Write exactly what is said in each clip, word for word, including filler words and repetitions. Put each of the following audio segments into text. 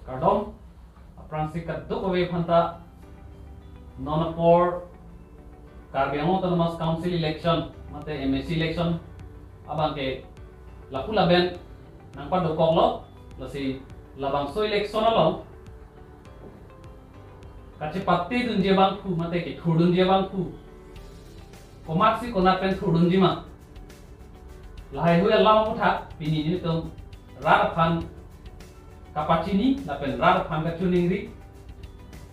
Kardom, aphrangsi kadokave aphanta non apor Karbi Anglong Autonomous Council election mate M A C election abangke lapu laben nangpadokoklo. Lasi labangso election along kachepatedunji abangphu mate kethurdunji abangphu komatsi konat pen thurdunji ma, lahaihui alam aphuthak pini nelitum rat aphan kapachini lapen rat aphan kachiningri.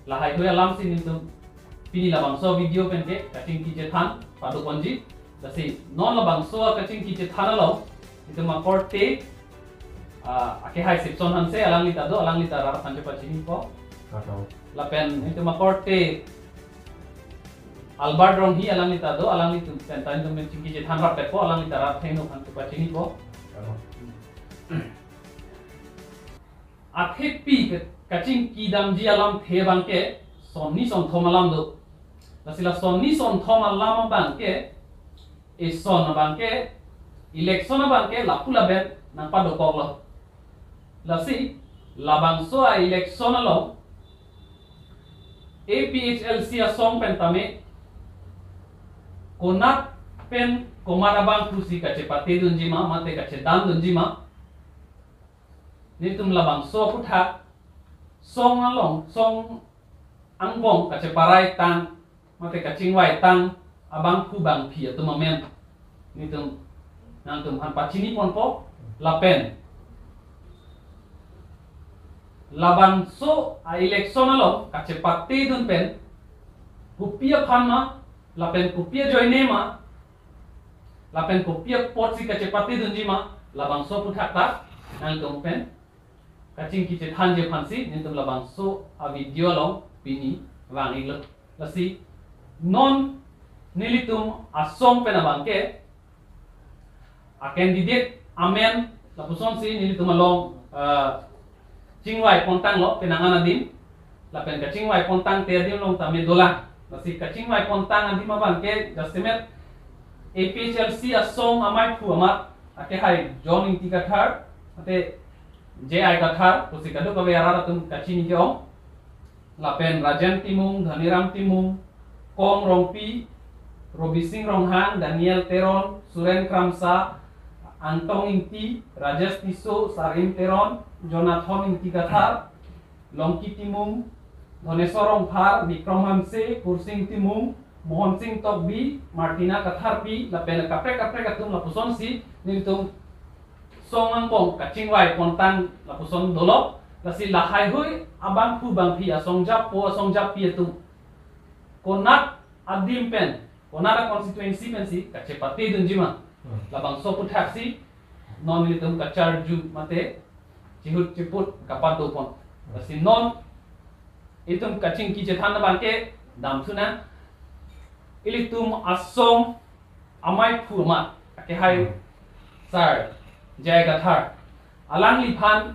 Lahaihui alamsi nelitum pini labangso video penke kachingki chethan padoponji. Lasi non labangso kachingki chethan along nelitum akorte, ah, akehai Sipson Hanse, alangli ta do, alangli ta rat aphan chepachinipo. Kardom. Lapen nelitum akorte Albert Ronghi, alangli ta do, alanglitum pen ta nelitum chingki chethan rapetpo, alangli ta rat athengno aphan chepachinipo. Kardom. Athepi ke kachingki damji alamthe abangke sonni sonthom alam do. Lasi la sonni sonthom alam abangke, eson abangke, election abangke lapu laben nangpadokoklo. Lasi labangso a-election along A P H L C asong pen tame konat pen komat abangphusi kachepatedunji ma mate kachedandunji ma, nelitum labangso aphuthak song along, song angbong kacheparai tang mate kachingvai tang abangphu bangphi atum amen nelitum nangtum aphan pachiniponpo. Lapen labangso a-election along kachepatedun pen kopi aphan ma lapen kopi ajoine ma lapen kopi apotsi kachepatedunji ma, labangso aphuthak ta nangtum pen kachingki chethanji aphansi nelitum labangso a-video along pini vang-iklo. Lasi non nelitum asong pen abangke a-candidate amen lapusonsi nelitum along, ah, chingvai pontanglo penang an adim. Lapen kachingvai pontangte adim along tame dolang. Lasi kachingvai pontang adim abangke jasemet A P H L C asong amaiphu amat akehai John Ingti Kathar mate J I Kathar pusi kadokave arat atum kachini ke-ong. Lapen Rajen Timung, Dhaniram Timung, Kong Rongpi, Robising Ronghang, Daniel Teron, Suren Kramsa, Angtong Ingti, Rajesh Tisso, Sarim Teron, Jonathan Ingti Kathar, Longki Timung, Dhoneswar Rongphar, Bikram Hanse, Kursing Timung, Mohon Sing Tokbi, Martina Katharpi, lapen kaprek kaprek atum lapusonsi nelitum song angbong kachingvai pontang lapuson dolo. Lasi lahaihui abangphu bangphi asong jappo asong jappi atum konat adim pen, konat a-constituency pensi kachepatedunji ma, hmm, labangso aphuthaksi non nelitum kacharju mate chihut chiput kapadopon. Lasi non itum kachingki chethan abangke damthu nang, ilitum asong amaiphu amat akehai, hmm, Sir J I Kathar, alangliphan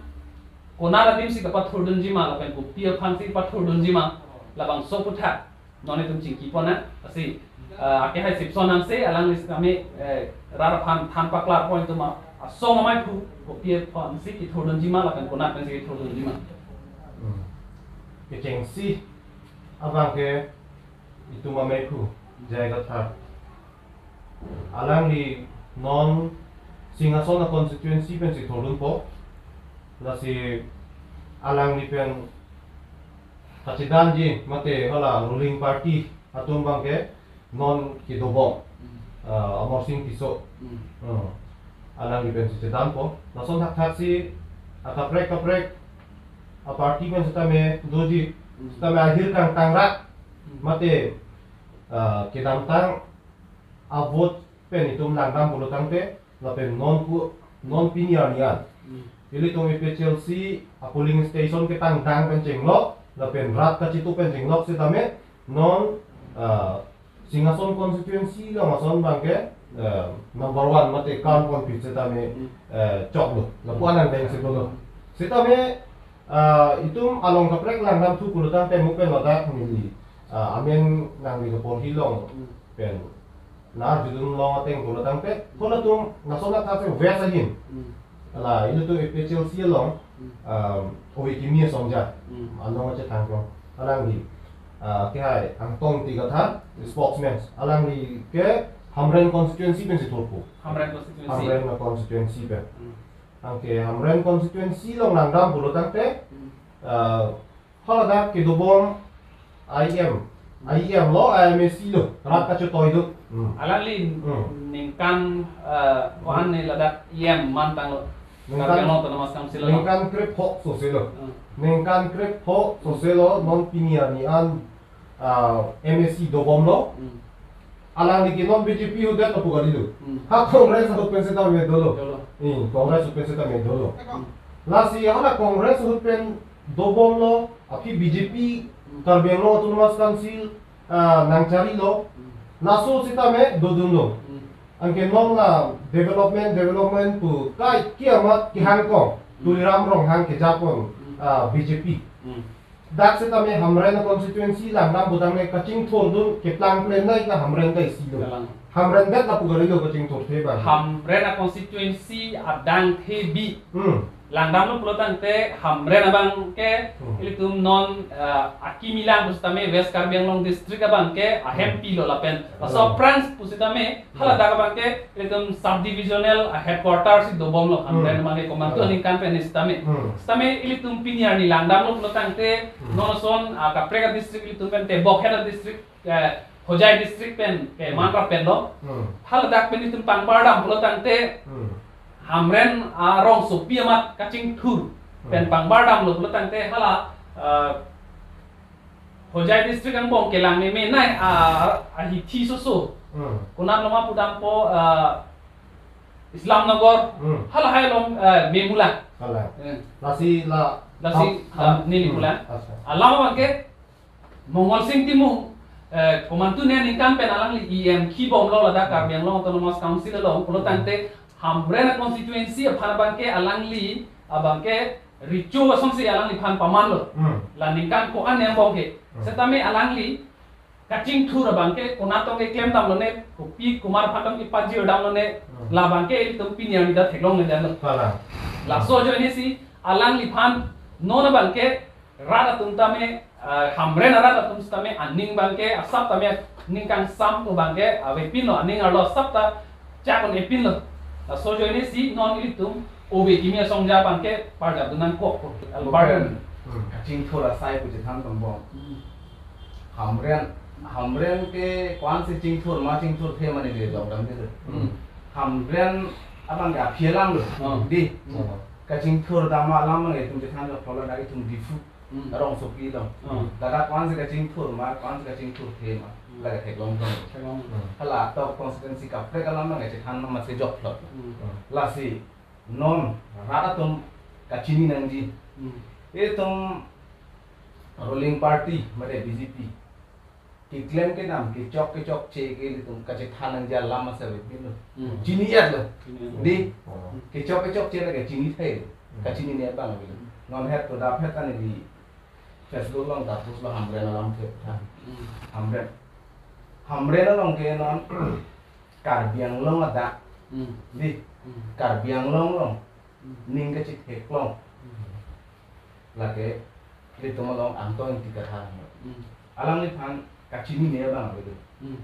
konat adimsi kapathurdunji ma lapen kopi aphansi kapathurdunji ma, labangso aphutha non itum chingkipon nang. Lasi, ah, akehai Sipson Hanse, alangli sitame, eh, rat aphan than paklarpon itum a-, asong amaiphu kopi aphansi kethurdunji ma lapen konat pensi kethurdunji ma. Hmm. Kechengsi abangke itum amaiphu J I Kathar, alangli non Singhason a-constituency pensi thurdunpo. Lasi alangli pen kachedanji mate hala ruling party atum abangke non kedobom, hmm, ah, Amarsing Tisso. Hmm. Hmm. Alangli pensi chedanpo. Lason thakthaksi akaprek kaprek a-party pen sitame doji, hmm, sitame ahir kangtangrak, hmm, mate, ah, kedamtang a-vote pen itum langdam pulotangte, lapen non pu, non pini arni an, hmm, ilitum A P H L C a-polling station ketangdang pen chenglok lapen rat kachetu pen chenglok sitame non, ah, Singhason constituency along ason abangke, eh, number one mate kam ponpik sitame, hmm, eh, choklo. Lapu an angdeng si pulo. Sitame, ah, itum along kaprek langdamthu pulotangte mo pen ladak neli, ah, amen nangli kaporhi along, hmm, pen nar judun long ateng pulotangte, halatum lason athak si West ahin. Hmm. Hala, ilitum A P H L C along, Hmm. um, Ove Kimi Asongja. Hmm. Along ache thangklong. Alangli, uh, kehai Angtong Ingti Kathar, spokesman. Alangli ke Hamren constituency pensi thurpo. Hamren constituency. Hamren constituency pen. Hmm. Anke Hamren constituency along nangdam pulo tangte, Hmm. uh, haladak kedobom I E M, I E M lo, I M A C lo, rat kachotoi do. Hmm. Alangli Hmm. ningkan, eh, ko-an ne ladak E M mantanglo. Ningkan Karbi Anglong Autonomous Council lo. Ningkan krepho sose lo. Hmm. Ningkan krepho sose lo, non pini arni an, ah, M A C dobomlo. Hmm. Alangli ke non B J P ahut det lapu kali lo. Hmm. Ha Congress ahut pen setame dolo. Dolo. Hmm, Congress ahut pen setame dolo. Hmm. Lasi hala Congress ahut pen dobomlo, aphi B J P Hmm. Karbi Anglong Autonomous Council, ah, nangcharilo. Hmm. Laso setame dodunlo. Hmm. Anke non la development, development pu kaike amat kehangkong. Hmm. Tuliram Ronghang kejapon, Hmm. ah, B J P. Hmm. Dak setame Hamren constituency langdam putangte kachingthurdun keplang plan nai ta Hamren ta isi lo. Kalang. Hamren det lapu kali lo kachingthurthe abang. Hamren a constituency adang the bi. Hmm. Langdamlo pulo tangte Hamren abang ke Hmm. ilitum non, eh, akimi lang pusitame West Karbi Anglong district abang ke ahem Hmm. pilo lapen. Hmm. So branch pusitame haladak abang ke ilitum subdivisional, eh, headquarters si dobomlo Hamren Hmm. abang ke komantu Hmm. aningkan pen sitame. Hmm. Sitame ilitum pini arni langdamlo pulo tangte Hmm. non ason, ah, kaprek a district ilitum pen tebok heta district, eh, Hojai district pen ke Hmm. manra penlo. Hmm. Haladak pen ilitum pangbardam pulo tangte Hmm. Hamren arongsopi amat kachingthur pen Hmm. pangbardamlo pulo tangte hala, eh, Hojai district angbong kelang meme nai, ah, ahithi soso. Hmm. Konat loma pudampo, ah, Islamnagar. Hmm. Hala hai along, eh, memulang. Hala. Eh. Lasi la Lasi, ham- ah, ham- neli hmm. pulang. Asa. Alam abang ke Mongol Sing Timung, eh, komantu ne aningkan pen alangli E M kibomlo ladak Hmm. Karbi Anglong Autonomous Council along pulo Hmm. tangte Hamren a constituency aphan abang ke alangli abang ke recho asonsi alangliphan pamanlo. Hmm. La ningkan ko-an angbong ke. Hmm. Setame alangli kachingthur abang ke konat tong keklem damlo ne, kopi komat aphan tong kepajirdamlo ne, Hmm. labang ke ilitum pini arni ta theklongledetlo. Hala. Laso ajoine si alangliphan non abang ke rat atum tame, ah, Hamren arat atum tame aning abang ke asap tame ningkangsam abang ke avepinlo, aning arlo asap ta chak un-epinlo. Laso ajoine si non ilitum Ove Kimi Asongja abang ke parjap dun nangkok ko. Albert. Bukan. Hmm. Kachingthur asai pu chethan tongbom. Hmm. Hamren, Hamren ke ko-ansi chingthur ma chingthurthe ma neli jok damde. Hmm. Hamren abang ke aphi alam lo. Hmm. Di. Hmm. Kachingthur dam alam abang ke itum chethan jok phola dari itum Diphu. Hmm. Arongsopi along. Hmm. Ladak ko-ansi kachingthur ma, ko-ansi kachingthurthe ma. Hmm. Lake theklong dong. Theklong. Hmm. Hala tok constituency kaprek alam abang ke chethan ma se joklo. Hmm. Hmm. Lasi non rat atum kachini nangji. Hmm. Itum ruling party mate B J P keklem kedam, kechok kechokche ke ilitum kachethan nangji alam asa avepinlo. Hmm. Chini-etlo. Chini-etlo. Di, Hmm. kechok kechokche lake chinithai. Hmm. Kachinine abang avepin. Non het to dap het ani di Facebook along ta post lo Hamren alam ke. Hmm. Hamren. Hamren along ke non Karbi Anglong adak. Hmm. Di, Hmm. Karbi Anglong along. Hmm. Ning kachetheklong. Hmm. Lake, ilitum along Angtong Ingti Kathar. Hmm. Alangliphan kachinine abang ave do. Hmm.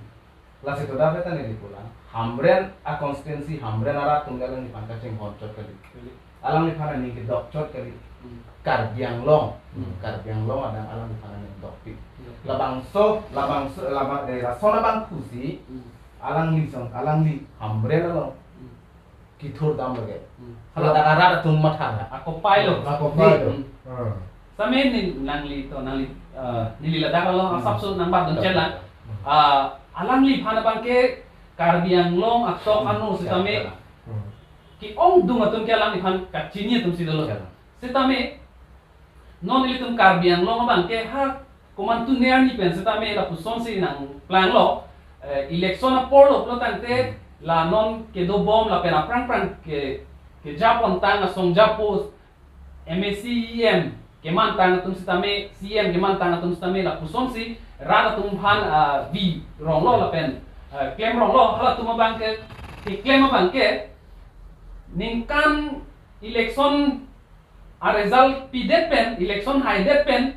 Lasi to dave ta neli pulang. Hamren a constituency, Hamren arat atum ke alangliphan kachinghon chot kali. Kali. Alangliphan aning kedok chot kali. Hmm. Karbi Anglong. Hmm. Karbi Anglong adang alangliphan aning dokpik. Dokpik. Labangso, labangso, labang, eh, lason abangphu si, Hmm. alangli song, alangli Hamren along. Hmm. Kithur dam lake. Hmm. Hala dak arat atum matha. Akopai lo. Akopai lo. Hmm. Hmm. Same ne nangli to nangli, eh, neli ladak along Hmm. asapso nangbat dun Dak. chelang. Hmm. Ah, alangliphan abang ke Karbi Anglong atok Hmm. ano sitame. Hmm. Ke-ongdung atum ke alangliphan kachini atum si dolo. Chelang. Sitame non ilitum Karbi Anglong abang ke ha komantu ne arni pen setame lapusonsi nangplanglo, eh, election apor lo pulo tangte la non kedobom lapen aphrang phrang ke, kejapontang asong japo M A C E M kemantang atum setame, C E M kemantang atum setame lapusonsi rat atum aphan, ah, vironglo lapen, ah, klemronglo, halatum abang ke, keklem abang ke ningkan election a result pidet pen, election haidet pen,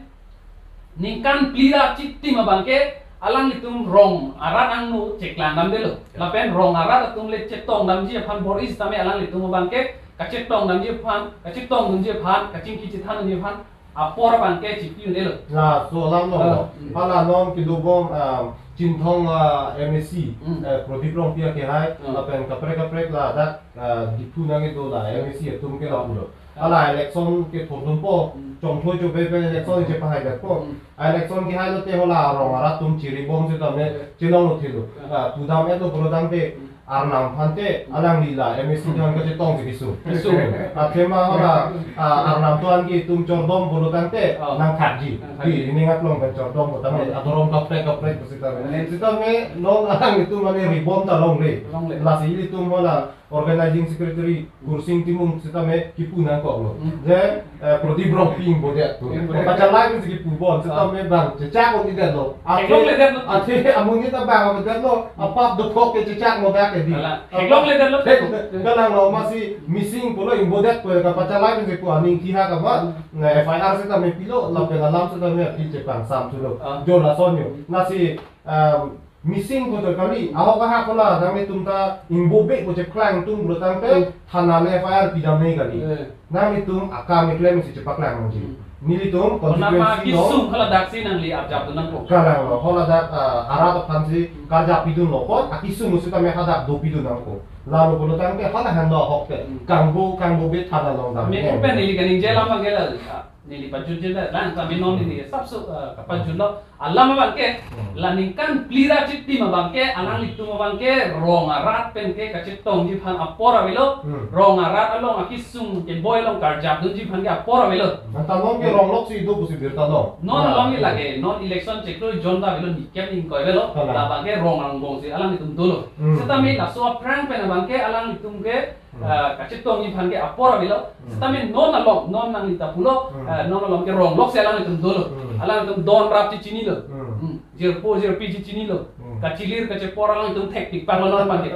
ningkan phli ra chitim abangke alanglitum rong arat angno cheklang damdetlo. Lapen rong arat atum le chetong damji aphan bor-i sitame alanglitum abangke kachetong damji aphan, kachetong dunji aphan, kachingki chethan dunji aphan apor abangke chipi un-elo. Laso alam lo. Ah, mm. Hala non kedobom, ah, Chinthong, ah, M A C, Mm. eh, Prodip Rongpi akehai, Mm. lapen kaprek kaprek ladak, ah, Diphu nangkedo la M A C atum ke lapulo. Ah. Hala election kethordunpo, Mm. chongthui chobe pen election Mm. chepahai dakpo. Mm. A election kehai lote hala rong arat atum chiribom sitame Mm. chelonglo thilo. Mm. Ah, pudam-etlo pulo tangte Mm. Arnam aphante alangli la M A C Mm. doan kachetong si kesung. Kesung. Athema hala, ah, Arnam doan ke itum chordom pulo tangte Oh. nangkhatji. Nangkhatji. Di, ini ngaklong kan chordom pulo tangte Mm. adhorom kaprek kaprek pusitame. Mm. Sitame non alanglitum mane ribom ta longle. Longle. Lasi ilitum hala organizing secretary Gursing Timung sitame kipu nangkoklo. Mm. Je, eh, Prodip Rongpi ingbodet pu. Ingbodet. Pachalai pensi kipu bon, sitame Ah. bang chechak un-edetlo. Athe, Theklongledetlo. athe amonit abang ingbodet lo, apap dokok ke chechak mo dak ke di. Ala, theklongledetlo. Thek-, kalanglo masi missing pulo ingbodet pu kapachalai pensi pu aning thi ha kama, Mm. na F I R sitame pilo, lapen alam sitame aphi chepangsam thulo. Ah. Jo lason jo. Lasi, um, missing pulo kali, ahok ahak hala, nanglitum ta ingbobe pu chepaklang tum pulo tangte, Hmm. thana le F I R pidam nangji kali. Eh. Nanglitum akam keklem si chepaklang nangji. Hmm. Nelitum Konatma constituency along kesung hala daksi nangli arjap dun nangpo. Kalanglo, hala dak, ah, arat aphan si Hmm. karjap pidunlo, kon akesung sitame hadak dopidun nangpo. Lalu pulo tangte hala henlo ahok ke, Hmm. kangbo, kangbobe thana along dam. Kami pen neli kaningje alam abangke la, ah, neli pajutje la, lang kami non neli sapso, ah, kapajutlo. Alam abangke, Hmm. la ningkan phli ra chitim abangke, alanglitum abangke, rong arat pen ke kachetongji aphan apor avelo, Hmm. rong arat along akesung keboi along karjap dunji aphan ke apor avelo. Nang ta non ke rong lok si do pusi birta lo. Non Nah, along ke hmm. lake, non election chiklo jon ta avelo, nikep ingkoi avelo, Kalang. labangke rong angbong si alanglitum dolo. Hmm. Sitame laso aphrang pen abangke alanglitum ke Hmm. ah, kachetongji aphan ke apor avelo. Hmm. Sitame non along, non nangli ta pulo, Hmm. ah, non along ke rong lok si alanglitum dolo. Hmm. Alanglitum don rap chechinilo. Hmm. Hmm. Jirpo jirpi chechinilo. Hmm. Kachilir kachepor alanglitum thekpik panglo non abangke.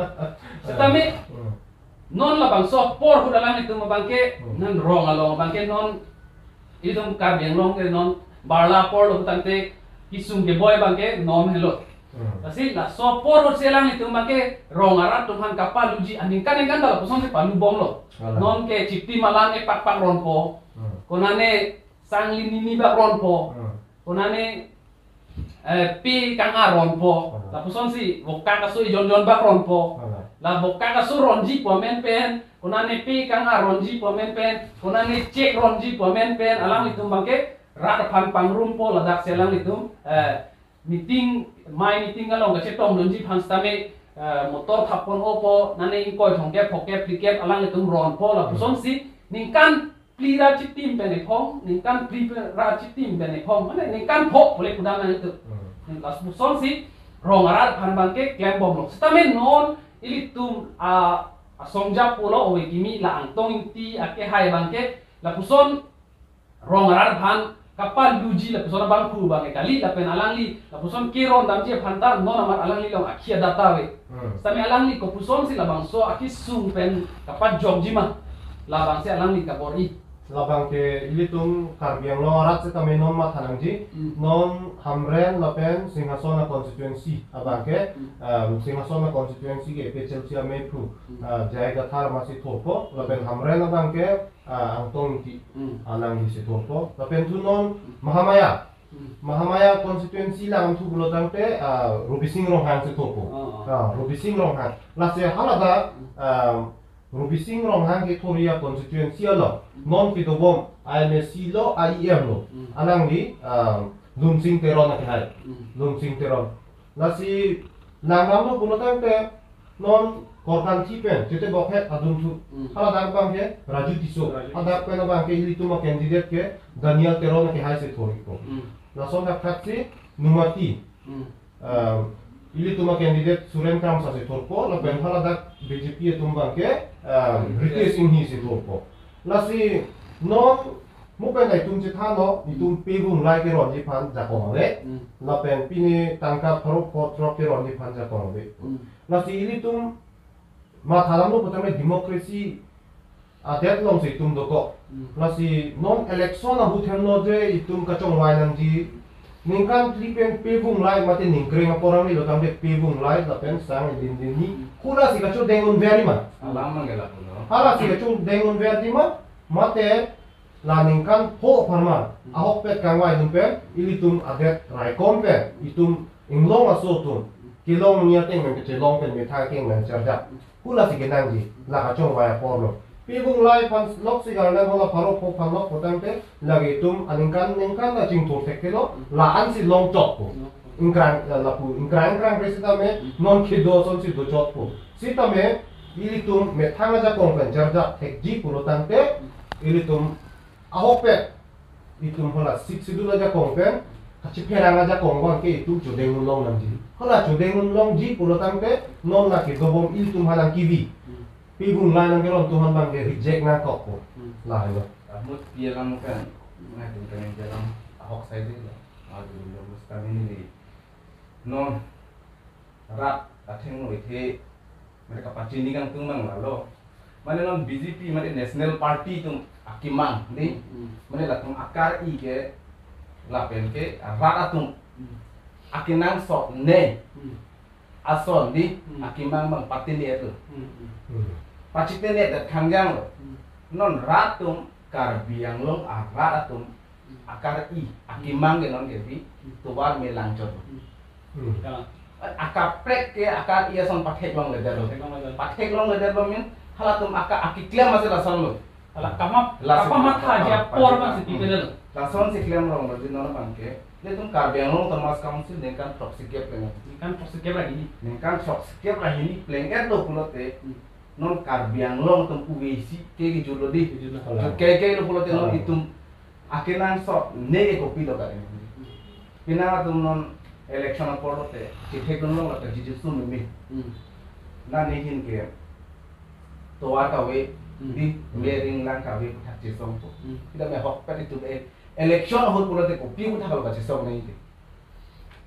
Sitame Hmm. non labangso apor ahut alanglitum abangke Hmm. non rong along abangke non ilitum Karbi Anglong ke non barla apor lo tangte kesung keboi abangke non helo. Hmm. Lasi laso apor ahut si alanglitum abangke rong arat atum aphan kapaluji aningkan ningkan ta lapuson si palubomlo. Alang. Non ke chitim alang epakpak ronpo. Hmm. Konane sangli nini bak ronpo. Hmm. Konane, eh, pe kang-ar ronpo. Hmm. Lapuson si vokak aso ejon jon bak ronpo. Hmm. La vokak aso ronji pu amen pen, konane pe kang-ar ronji pu amen pen, konane chek ronji pu amen pen, alanglitum abangke rat aphan pangrumpo ladak si alanglitum, eh, meeting, mei meeting along kachetong dunji aphan sitame, eh, motor thap pon opo, nane ingkoi thomkep phokep phlikep alanglitum ronpo lapuson si ningkan phli ra chitim pen ephong, ningkan phli ra chitim pen ephong, mane ningkan pho pule pudam nang itu. Hmm. Lapuson si rong arat aphan abangke klembomlo. Sitame non ilitum a, asong japo lo ove kimi la Angtong Ingti akehai abangke lapuson rong arat aphan kapaluji lapuson abangphu abang kali lapen alangli lapuson keron damji aphan ta non amat alangli along akhia data ave. Hmm. Sitame alangli kopuson si labangso akesung pen kapajokji ma, labang si alangli kabor-i. Labangke ilitum Karbi Anglong arat sitame non matha nangji, Hmm. non Hamren lapen Singhason a constituency abangke, Hmm. um, Singhason a constituency ke P H L C a mephu, Hmm. uh, J I Kathar masi thorpo, lapen Hamren abangke ah, Angtong Ingti, Hmm. alangli si thorpo. Lapen thu non Hmm. Mahamaya. Hmm. Mahamaya constituency alangthu pulo tangte, ah, Robising Ronghang si thorpo. Oh, oh. Ah, Robising Ronghang. Lasi hala dak, Hmm. ah, Robising Ronghang kethori a constituency along. Hmm. Non kedobom I M A C lo, I E M lo. Hmm. Alangli, ah, Lunsing Teron akehai. Hmm. Lunsing Teron. Lasi nang damlo pulo tangte non Korkanthi pen, Chetebokhet adun thu. Hmm. Hala dak abangke Raju Tisso. Raju Tisso. Hadak pen abangke ilitum a candidate ke Daniel Teron akehai si thorpo. Hmm. Lason dak khat si Nomati. Hmm. Um, ilitum a candidate Suren Kramsa si thorpo, lapen Hmm. hala dak B J P atum abangke, um, Hmm. Ritesh Enghi si thorpo. Lasi non mo pen itum chethanlo, itum Hmm. pe vung lai keronji aphan jakong ave. Hmm. Lapen pine tangka pharo pho throk keronji aphan jakong ave. Hmm. Lasi ilitum matha damlo putangte democracy adet alongsi itum dokok. Hmm. Lasi non election ahut henlo je itum kachongvai nangji. Ningkan phli pen pevung lai mate ningkreng apor arni lo tangte pevung lai lapen sang din din ni. Hmm. Hala si kachodeng unver ma. Alam mang gela puno. Hala si kachodeng unver ma. Mate la ningkan pho apharman. Hmm. Ahokpet kangvai atum pen ilitum adet raikom pen itum inglong aso atum kelong nia teng pen kachelong pen methang keng pen charjap. Hala si kenangji, la kachongvai apor lo. Pevung lai aphan lok si garna hala pharo pho aphan lok pu tangte, lake itum aningkan ningkan la chingthur thekthelo, la-an si long chokpo. Ingkrang, eh, lapu, ingkrang ingkrang kre sitame, non kedo ason si do chokpo. Sitame, ilitum methang ajakong pen charjap thekji pulo tangte, ilitum ahokpet itum hala Sixth Schedule ajakong pen, kachipherang ajakong abangke itum chodeng unlong nangji. Hala chodeng unlongji pulo tangte, non lake dobom ilitum halang kivi. Hmm. Pevung lai nangkeron atum aphan abangke reject nangkokpo. Hmm. Lahelo. Ahut pi alam kan, nangtum kan yang jalan ahok sai dei lo. Aduh, lo mus kami ni. Non rat athengno ithe mane kapachini kangtung mang lalo. Mane non B J P mane National Party atum akemang dei. Hmm. Mane latum akar-i ke lapen ke rat atum Hmm. akenangsot ne Hmm. ason dei Hmm. akemang mang patele atum. Hmm, hmm. Hmm. Pachitene dat khangjang lo. Hmm. Non rat atum Karbi Anglong arat atum akar-i, akemang ke non ke dei, tovar me langchot. Hmm. Hmm. Ya. Akaprek ke akar-i ason patheklongledetlo. Patheklongledetlo. Patheklongledetlo mean, halatum aka akiklem ase lason lo. Hala kama, lason kapa matha kapa aja por matha. Bang si pi pele lo. Lason si klemlonglo, di non abangke. Ilitum Karbi Anglong Autonomous Council ningkan throksi kep pleng. Ningkan throksi kep ra hini. Ningkan throksi kep ra hini pleng-etlo pulote. Hmm. Non Karbi Anglong atum uwesi ke kejutlo dei. Kejutlo. Jut ke ke lo pulote non Oh. itum akenangsot ne ke kopilo ka. Penang atum non election apor lote chithekdunlong lata jijit sum meme. Hmm. Na nehin ke tovar kave Hmm. dei, Hmm. me ring lang kave puthak chesongpo. Hmm. Kita me ahokpet itum e-, election ahut pulote kopi puthak lo kachesong nangji.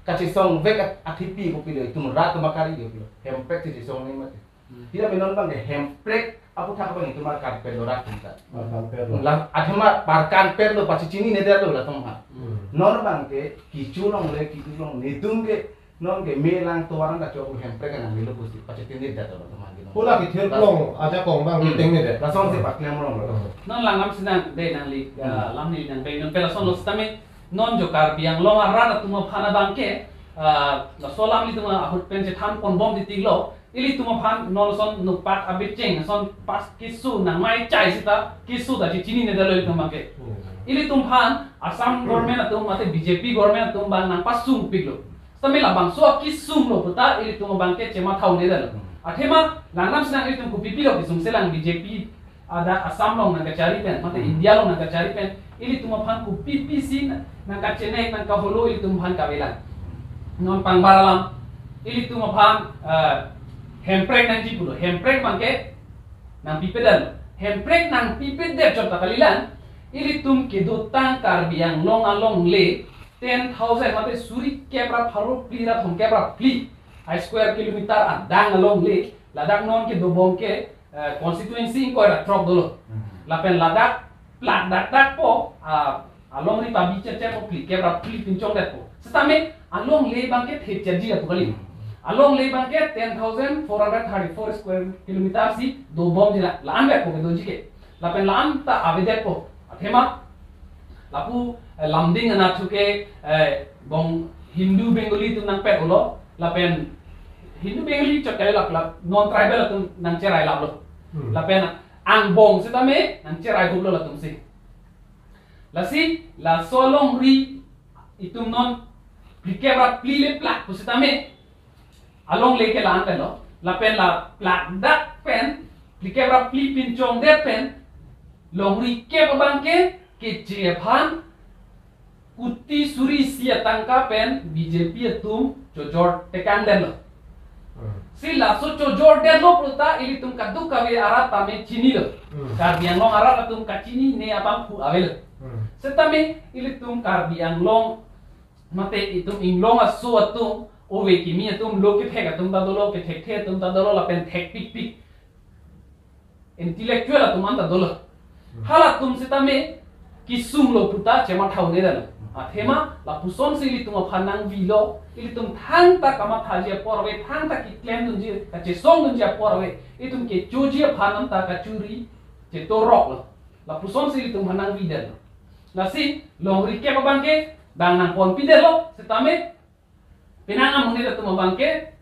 Kachesongvek at-, athipi kopilo, itum rat atum akar-i kopilo. Hemprek si chesong nangji mati. Hmm. Hira me non abangke hemprek aputhak abang itum arkan pen dorak tum ta. Arkan pen lo. La athema arkan pen lo pachichinine detlo latum ha. Hmm. Non abangke kecho longle, kecho long netum ke non ke me lang tovar kachok hemprek nangmelo pusi pachitene detlo latum ha. Hala kethirlong ajakong abang Hmm. tengne det. Lason si paklemlonglo. Hmm. Non langdam sinang dei nangli, Hmm. ah, lam neli nangbe non pen lason lo sitame non jo Karbi Anglong arat atum aphan abangke, ah, laso alam ilitum ahut pen chethan ponbom titiklo. Ilitum aphan non ason nokpak abecheng ason pas keso nangmai chai seta keso ta chichinine detlo ilitum abangke. Hmm. Ilitum aphan Assam government atum mate B J P government atum abang nangpasungpiklo. Sitame labangso akesung lo puta ilitum abangke chematha un-e detlo. Hmm. Athema langdam sinang ilitum kopipi lo kesung selang B J P adak Assam along nangkachari pen, mate Hmm. India along nangkachari pen, ilitum aphan kopipi si nangkachenek nangkaholo ilitum aphan kavelang. Non pangbar alam, ilitum aphan, eh, hemprek nangji pulo, hemprek abangke nangpipedet. Hemprek nangpipedet chot ta kalilang, ilitum kedotang Karbi Anglong alongle ten thousand mate suri kep ra pharo phli ra thomkep ra phli a square kilometer adang alongle, ladak non kedobom ke eh, constituency ingkoi ra throk dolo. Hmm. Lapen ladak plak dakdak po, ah, alongri pabi chepcheppo phlikep ra phli pinchongdetpo. Sitame alongle abangke thepcherji lapu kali. Hmm. Alongle abangke ten thousand four hundred thirty-four square kilometer si dobomji la, la-anvetpo kedoji ke. Lapen la-an ta avedetpo. Athema lapu, eh, Lumding anatthu ke, eh, bong Hindu Bengali atum nangpet-olo, lapen Hindu Bengali chot kali laklap, non tribal atum nangcherailaplo. Hmm. Lapen angbong sitame nangcheraihulo latumsi. Lasi, laso alongri itum non phlikep ra phli le plak pusitame alongle ke la-an lo. Lapen la plak dak pen, phlikep ra phli pinchongdet pen, longri kep abangke keche aphan kuti suri isi atangka pen B J P atum chojor tekangdetlo. Hmm. Si laso chojordetlo puta ilitum kadokave arat tame chinilo. Hmm. Karbi Anglong arat atum kachinine abangphu avelo. Hmm. Sitame ilitum Karbi Anglong mate itum inglong aso atum, ove kimi atum, lo kethek atum ta dolo, kethekthe atum ta dolo, lapen thekpikpik. intellectual atum anta dolo. Halatum sitame kesung lo puta chematha un-edetlo. Athema lapusonsi ilitum aphan nangvilo, ilitum thangta kamathaji apor ave, thangta keklem dunji, kachesong dunji apor ave, ilitum kechoji aphan anta kachuri chetoroklo. Lapusonsi ilitum aphan nangvidetlo. Lasi longri kep abangke dang nangponpidetlo, sitame penang amonit atum abangke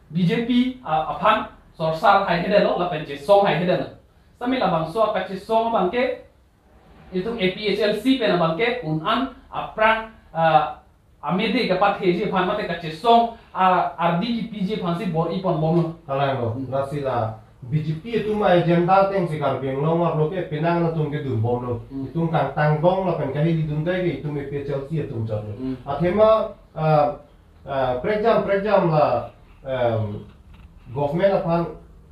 B J P a-, aphan sorsar haihedetlo, lapen chesong haihedetlo. Sitame labangso akachesong abangke itum A P H L C pen abangke un-an aphrang, ah, amede kapatheji aphan mate kachesong, ah, ardi kepiji aphansi bor-iponbomlo. Kalanglo, Hmm. lasi la B J P atum a-agenda atengsi Karbi Anglong arlo ke penang atum ke dunbomlo. Hmm. Itum kangtang dong lapen kahili dunde ke itum A P H L C atum chotlo. Hmm. Athema, ah, ah, prekjam, prekjam la, em, government aphan,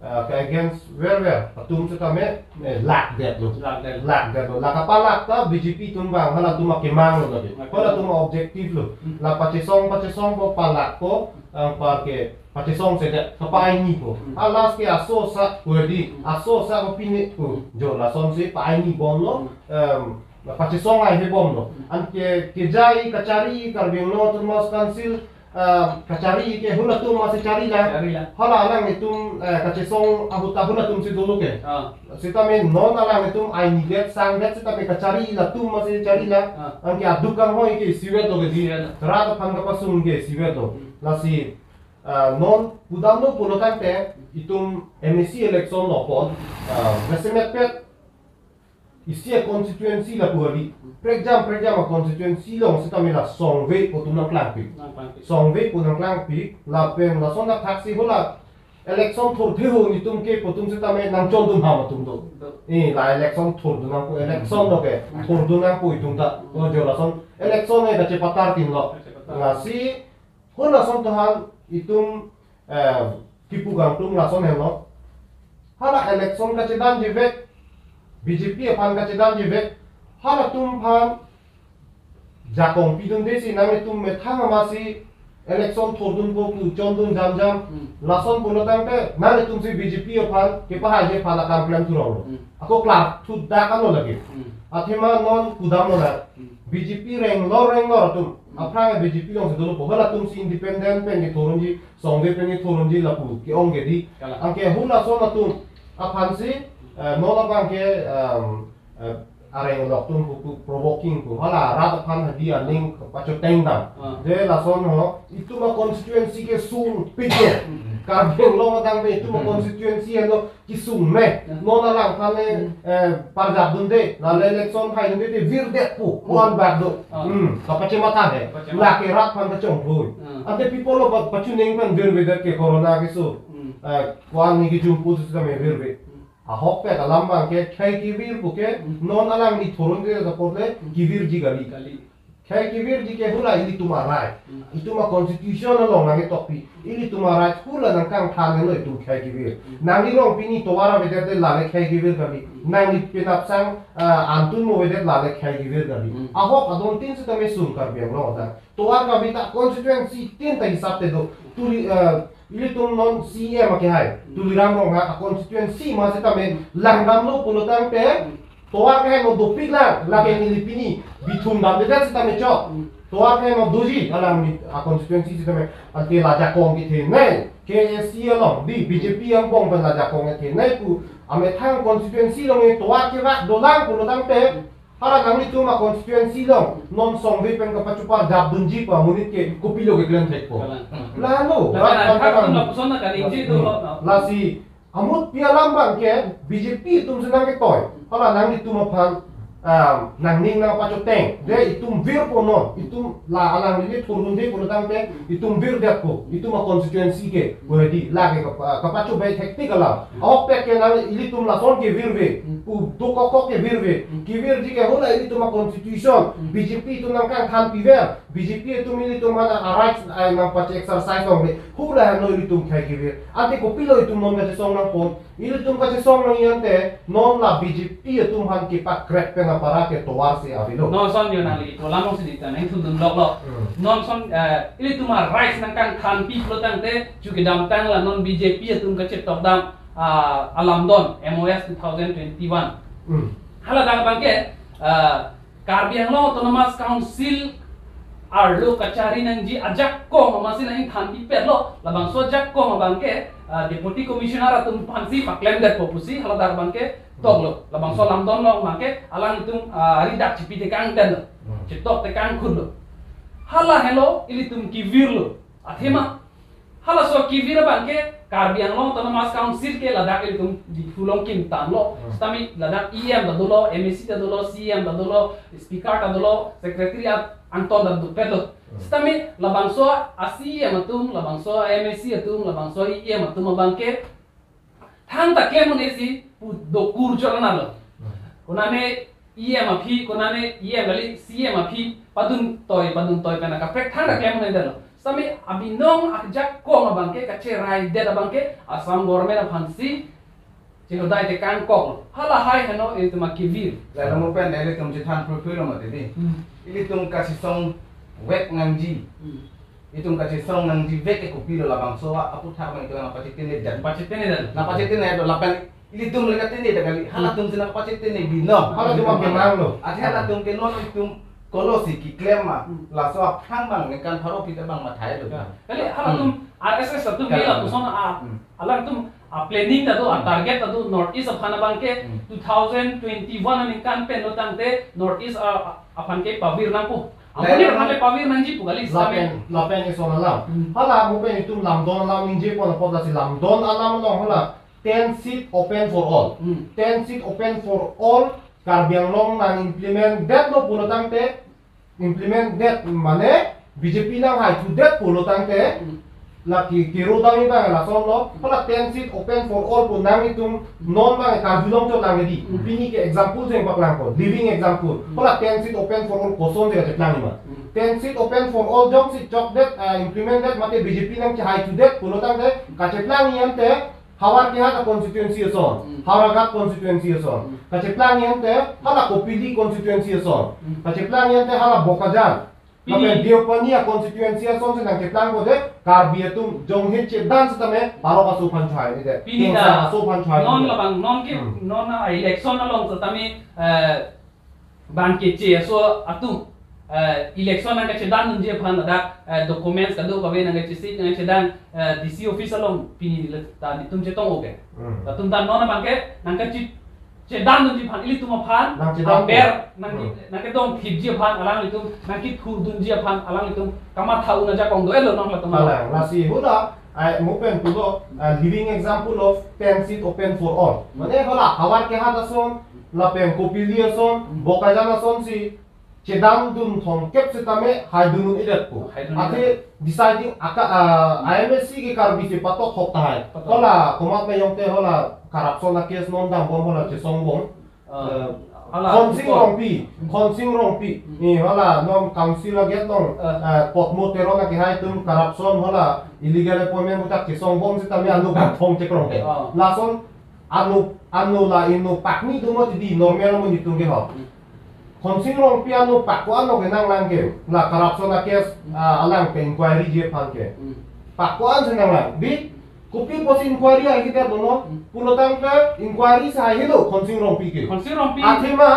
ah, ke against verver atum sitame, eh, lakdetlo. Lakdet. Lakdetlo. La kapalak ta B J P atum abang halatum akemanglo tadi. Okay. Halatum a-objective lo. Hmm. La pachesong, pachesongpo, palakpo, ah, par ke pachesongsedet, kapainipo. Hmm. A last ke aso sa, wadi, Hmm. aso sa kapine, hmm, jo lasonsi painibomlo, Hmm. em, pachesong haihebomlo. Hmm. Anke kejai kachari Karbi Anglong Autonomous Council, em, kachari ke hulatum masi charila. Charila. Hala alanglitum, eh, kachesong ahut ta hulatumsi dolo ke. Ah. Sitame non alanglitum ainidet sangdet sitame kachari latum masi charila. Ah. Anke aduk kanghoi ke isivetlo ke di. Isivetlo. Rat aphan kapasung ke isivetlo. Hmm. Lasi, ah, non pudamlo pulo tangte itum M A C election lo apot, ah, jasemet pet isi a-constituency lapu adi. Prekjam, prekjam a-constituency along sitame la songve pu atum nangklangpik. Nangklangpik. Songve pu nangklangpik, lapen lason athaksi hula election thurthe ho nitum ke pu atum sitame nangchondun ham atum do. Do. Eh, la election thurdun nangpo, election lo ke, Hmm. thurdun nangpo itum ta. Hmm. O jo lason election e kachepatar tin lo. Kachepatar. Lasi, hon lason tahan itum, eh, kipu kangtung lason henlo. Hala election kachedamjivek, B J P aphan kachedamjivek, halatum aphan jakong pidundesi nanglitum methang amasi election thurdunpo pu chondun jamjam. Hmm. Lason pulo tangte nanglitumsi B J P aphan kepahaiji aphan akam klem thuronglo. Hmm. Ako klar thudak ano lagi. Hmm. Athema non pudamlo na. Hmm. B J P renglo renglo atum. Hmm. Aphrang B J P alongsi dolopo. Halatumsi independent pen kethurunji, songve pen kethurunji lapu ke-ong ke di. Kalang. Anke hula son atum aphansi, eh, non abangke, em, eh, areng alok atum pu, pu provoking pu. Hala rat aphan hadi aning pachoteng dam. Ah. Je lason ho, itum a-constituency ke sungpik ke. Hmm. Karbi Anglong adang pen itum Hmm. a-constituency ano kesung me. Hmm. Non alang aphan le, Hmm. eh, parjap dunde, lale election haidunde te virdetpo, Hmm. pu-an bak do. Ah. Hmm, kapachematha he. Kapachematha. Lake rat aphan kachongthui. Hmm. Ante people lo pa-, pachuning pen virvedet ke corona keso. Hmm. Eh, ko-an ni kejumpo sitame virve. Hmm. Ahokpet alam abangke khei kevir puke, Hmm. non alangli thurunde apot le Hmm. kevirji kali. Kali. Khei kevirji ke hula ilitum a-right. Hmm. Itum a-constitution along nangketokpi. Ilitum a-right hula nangkangthan henlo itum khei kevir. Hmm. Nangli along pini tovar avedet te lale khei kevir kali. Hmm. Nangli penapsang, ah, antun mo avedet lale khei kevir kali. Hmm. Ahok adon tin sitame sung Karbi Anglong adang. Tovar kave ta constituency tin ta hisap te do. Tuli, eh, ilitum non C E M akehai. Hmm. Tuliram Ronghang a-constituency ma sitame langdamlo pulo tangte. Hmm. Tovar keheno dopik lang, lake neli pini bithum damdedet sitame chok. Hmm. Tovar keheno doji, alangli a-constituency sitame, ante la jakong kethenei, K A C along, di B J P angbong pen la jakong kethenei pu, amethang constituency along e tovar kevak dolang pulo tangte, hala nanglitum a-constituency along, non songve pen kapachuparjap dunji pu amonit ke kopilo keklem thekpo. Kalang. Lalo, Kalang, rat kalang, kalang. Lapuson na kaningje do, Hmm. no? Lasi, amut pi alam abangke B J P atumsi nangketoi. Hala nanglitum aphan, ah, nangning nangpachoteng. Je itum virpo non, itum la alangli thurunde pulo tangte, itum virdetpo, itum a-constituency ke, wadi, lake kapa-, kapachobei thektik alam. Ahokpet ke nang ilitum lason kevirve, pu dokokok kevirve, kevirji ke hula ilitum a-constitution, B J P atum nangkangthanpiver, B J P atum ilitum aphan a-rights ai nangpache-exercise longle. Hula henlo ilitum khei kevir. Ante kopilo itum non kachesong nangpon. Ilitum kachesong nangji ante non la B J P atum aphan kepakrek pen apara ke tovarsi avelo. Non son yo nangli ito lamong si di ta nangthundun loklo. Hmm. Non son, eh, ilitum a-rights nangkangthanpi pulo tangte chu kedamtang la non B J P atum kachetokdam. ah, alamdon M O S two thousand twenty-one. Hmm. Haladak abangke, ah, Karbi Anglong Autonomous Council arlo kachari nangji ajakong amatsi nangthan di petlo, labangso ajakong abangke, ah, Deputy Commissioner atum aphansi paklemdetpo pusi haladak abangke toklo. Labangso alamdon along abangke alanglitum, ah, ari dak chipi tekang tenlo. Hmm. Chitok tekang khunlo. Hala helo ilitum kevirlo. Athema halaso kevir abangke Karbi Anglong Autonomous Council ke ladak ilitum Diphu along kimtanglo. Hmm. Sitame ladak E M ta dolo, M A C ta dolo, C E M ta dolo, Speaker ta dolo, Secretary at angton ta dopetlo. Hmm. Sitame labangso a-C E M atum, labangso a-M A C atum, labangso a-E M atum abangke thangta klem un-esi pu dokur chot analo. Hmm. Konane E M aphi, konane E M kali C E M aphi, padun toi, padun toi pen akaprek thangta klem un-edetlo. Sitame abinong ajakong abangke, kacheraidet abangke, Assam government aphansi chinodai tekang koklo. Hala hai heno ilitum akevir. Lalo mo pen ilitum chethan pruphilo mati di. Hmm. Ilitum kachesongvek nangji. Hmm. Itum kachesong nangjivek ke kopilo, labangso a-, aphuthak abang itum nangpachitene dan. Pachitene dan. Nangpachitene do lapen ilitum le katene da kali. Halatum si nangpachitene binong. Halatum akenanglo. Athe halatum ke non itum kolosi keklem ma. Hmm. Laso aphrang abang ningkan pharo phit abang mathai lo. Ya. Kali halatum Hmm. R S S atum Kali. Ke lapuson a, Hmm. alangtum a-planning ta do, Hmm. a-target ta do, North East aphan abangke Hmm. two thousand twenty-one aningkan pen lo tangte North East a, a, aphan ke pavir nangpo. Lain Amonit aphan abang le pavir nangji pu kali sitame. Lapen, lapen ison alam. Hmm. Hala mo pen itum lamdon alam ningjepo apot lasi lamdon alam along hala ten seat open for all. Hmm. Ten seat open for all Karbi Anglong nang-implement detlo pulo tangte, implement det mane B J P nanghai thudet pulo tangte, Hmm. lake kero dam-i abang lasonlo, hala ten seat open for all pu nang itum non abang karjulong chot lang di. Hmm. Pini ke example jeng paklangpo, living example. Hmm. Hala ten seat open for all kosonsi kacheplangji ma. Hmm. Ten seat open for all jongsi chokdet, ah, implement det mate B J P nangchehai thudet pulo tangte, kacheplangji ante, Howraghat constituency ason, Hmm. Howraghat constituency ason. Hmm. Kacheplangji ante, hala Kopili constituency ason. Hmm. Kacheplangji ante, hala Bokajan. Pini Lapen Deopani a-constituency asonsi nangcheplangpo de, Karbi atum jonghin chedan sitame, parok aso aphan chehai ni de. Pini Kengsa ta aso aphan chehai non ni de. Labang, non ke, Hmm. non a-election along sitame, eh, bang keche aso atum, eh, election nangkachedan dunji aphan ladak, eh, documents kado kave nangkachesik nangkachedan, eh, D C office along pini le ta netum chetong oke. Hmm. Latum ta non abangke nangkache-, chedan dunji aphan ilitum aphan, Nangchedan aber, nang, Hmm. nangkedongthipji aphan alanglitum, nangkethur dunji aphan alanglitum kamatha un ajakong do-etlo non latum. Hala, lasi hala, ai, mo pen pulo, ah, living example of ten seat open for all. Mane hala Howraghat ason, lapen Kopili ason, Hmm. Bokajan asonsi, chedan dun thomkep sitame haidun un-edetpo. Haidun Athe un-edet. Deciding aka, ah, I M A C ke Karbi si patok hok tahai. Patok. Hala komat mayong te hala corruption a-case non dambom hala chesongbom. Ah, Eh, hala Khonsing Khonsing Rongpi, Hmm. Khonsing Rongpi. Hmm. Ni hala non council a-gate along, Eh. eh, Potmo Teron akehai atum corruption hala illegal appointment butak chesongbom sitame anu kangthong chekrong ke. Ah. Lason anu, anu la inu pakni dumo tidi normal mo nitung ke ho. Hmm. Khonsing Rongpi anu pak ko-an lo kenanglang ke la corruption a-case, Hmm. ah, alang ke inquiry ji aphan ke. Hmm. Pak ko-ansi nanglang. Di, kopi pusi inquiry ahai det lo no? Hmm. Pulo tangte inquiry si haihelo Khonsing Rongpi ke. Khonsing Rongpi. Athema,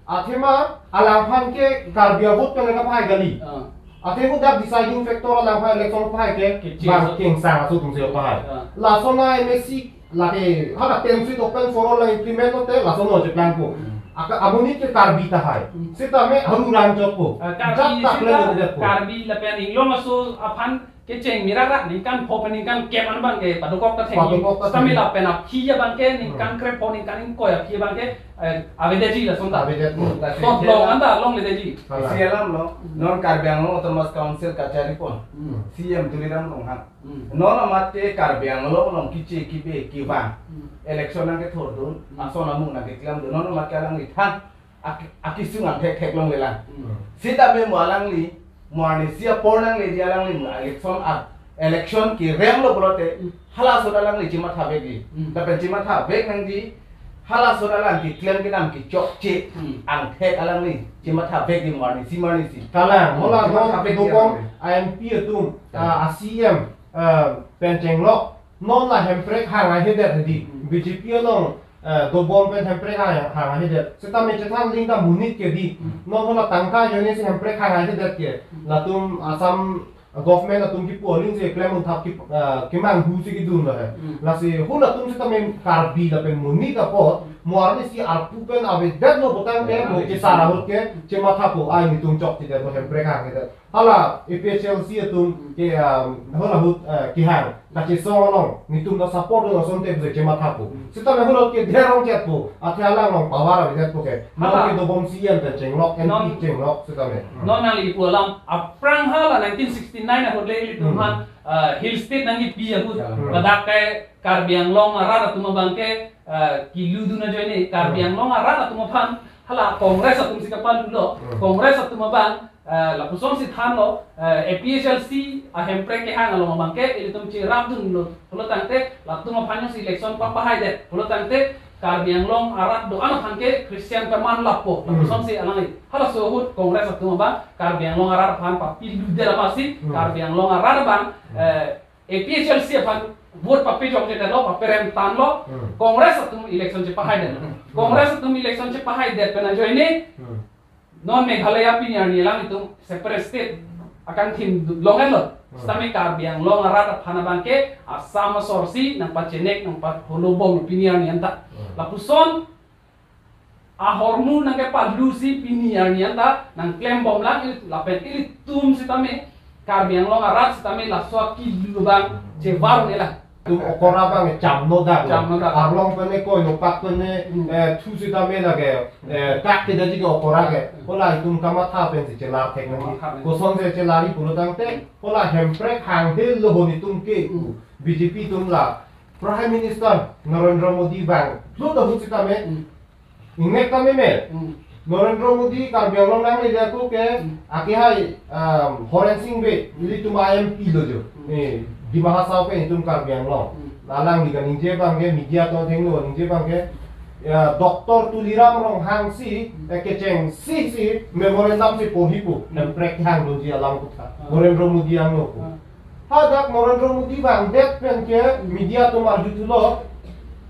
athema, alangphan ke Karbi a-vote pen kapahai kali. Ah. Athe hu dak deciding factor alangphan election pahai ke, Keche bang aso. Kengsang aso atumsi pahai. Ah. Lason a-M A C lake, hala ten seat open for all la implement lote, lason lo cheplangpo. Hmm. Aka amonit ke Karbi tahai. Hmm. Sitame aru ran chotpo. Ah, Karbi Jat tak sita le lo detpo. Karbi lapen inglong aso aphan kecheng mirak rak ningkan pho pen ningkan kep an abangke padokok ta thengji. Padokok ta Sitame thengji. Lapen aphi abangke ningkan Hmm. krepho ningkan ingkoi aphi abangke, eh, avedetji lason ta. Avedet. Tot long an ta longledetji. Hala. Isi alam lo, non Karbi Anglong Autonomous Council kacharipon. Hmm. C E M Tuliram Ronghang. Hmm. Non amat ke Karbi Anglong along keche kebe kevang. Hmm. Election nangkethurdun, Hmm. ason amung nangkeklemdun. Non amat ke alangli than ak-, akesung angthek thek longlelang. Hmm. Sitame mo alangli, mo arnisi apor nangleji alangli mo election a, election kerem lo pulote, Hmm. halaso alangli chemathavekji. Hmm. Lapen chemathavek nangji, halaso alang keklem kedam kechokche, Hmm. angthek alangli chemathavekji mo arnisi mo arnisi. Kalang, Hmm. hala non Chemathavekji kedukong alangli. A-M P atum, Hmm. ah, a-C E M, ah, pen chenglok, non la Hemprek hang ahedet hedi. Hmm. B J P along eh, dobom pen Hemprek hang hang ahedet. Seta me chethan ling ta monit ke di. Hmm. Non hala tangka ajoine si Hemprek hang ahedet ke. Hmm. Latum Assam government atum kipu aling si klem un thap ki, eh, kemanghu si kidun lo he. Hmm. Lasi halatum seta me Karbi lapen monit apot mo arni si arpu pen avedetlo putangte, hmm, mo kesar ahut ke chemathapo, ai netum chokchedetlo Hemprek hang ahedet. Hala A P H L C atum ke, um, hala ahut, eh, kehang kachesong along netum ta support lo asonte pu chemathapo. Hmm. Seta me hala ke derong chetpo, athe alang along power avedetpo ke. Non, hala, ke dobom C E M pen chenglok, non M P chenglok seta me. Hmm. Non nangli pu alam aphrang hala nineteen sixty-nine ahut le ilitum, hmm, aphan, eh, Hill State nangkipi ahut. Hmm. Ladak ke Karbi Anglong arat atum abang ke, eh, keludun ajoine Karbi, hmm, Anglong arat atum aphan hala Congress atum si kapalulo. Hmm. Congress atum abang eh, lapuson si thanlo, eh, A P H L C a Hemprek kehang along abang ke ilitum cherapdunlo. Pulotangte latum aphan si election papahaidet. Pulotangte Karbi Anglong arat do-an aphan ke Christian peman lapo. Hmm. Lapuson si alangli. Halaso ahut Congress atum abang Karbi Anglong arat aphan papiludet amatsi, hmm, Karbi Anglong arat abang, hmm, eh, A P H L C aphan vote papejokjedetlo, paperem tanglo. Hmm. Congress atum election chepahaidetlo. Hmm. Congress atum election chepahaidet pen ajoine, hmm, non Meghalaya pini arni alanglitum separate state akangthim long-etlo. Hmm. Sitame Karbi Anglong arat aphan abang ke Assam asor si nangpachenek nangpaholobom pini arni anta. Hmm. Lapuson ahormu nangkepalu si pini arni anta nangklembomlang ili lapen ilitum sitame Karbi Anglong arat sitame laso akilu abang chevar nelang. Tum okora abang chamnodak. Chamnodak. Arlong pen ne koi nopak pen ne, hmm, eh, thu sitame lake, eh, kak kedetji ke okora ke. Hmm. Hala itum kamatha pen si chelar thek nangji. Kamatha pen. Kosonsi chelar-i pulotangte, hala Hemprek hanghe lo ho netum ke, hmm, B J P atum la Prime Minister Narendra Modi abang lo ta ahut sitame, hmm, ingnek tame me. Hmm. Narendra Modi Karbi Anglong nangle ako ke, hmm, akehai, um, Horen Sing Bey, ilitum M P lo jo. Hmm. Eh, Dima Hasao ke itum Karbi Anglong. Hmm. Alangli kaningje abang ke, media atum athengno kaningje abang ke, ya, Doctor Tuliram Ronghang si, hmm, eh, kechengsi si memorandum si porhipo, hmm, Hemprek hangdunji alam kotha. Hmm. Narendra Modi angno ko. Hmm. Hadak Narendra Modi vangdet pen ke media atum arjuthulo,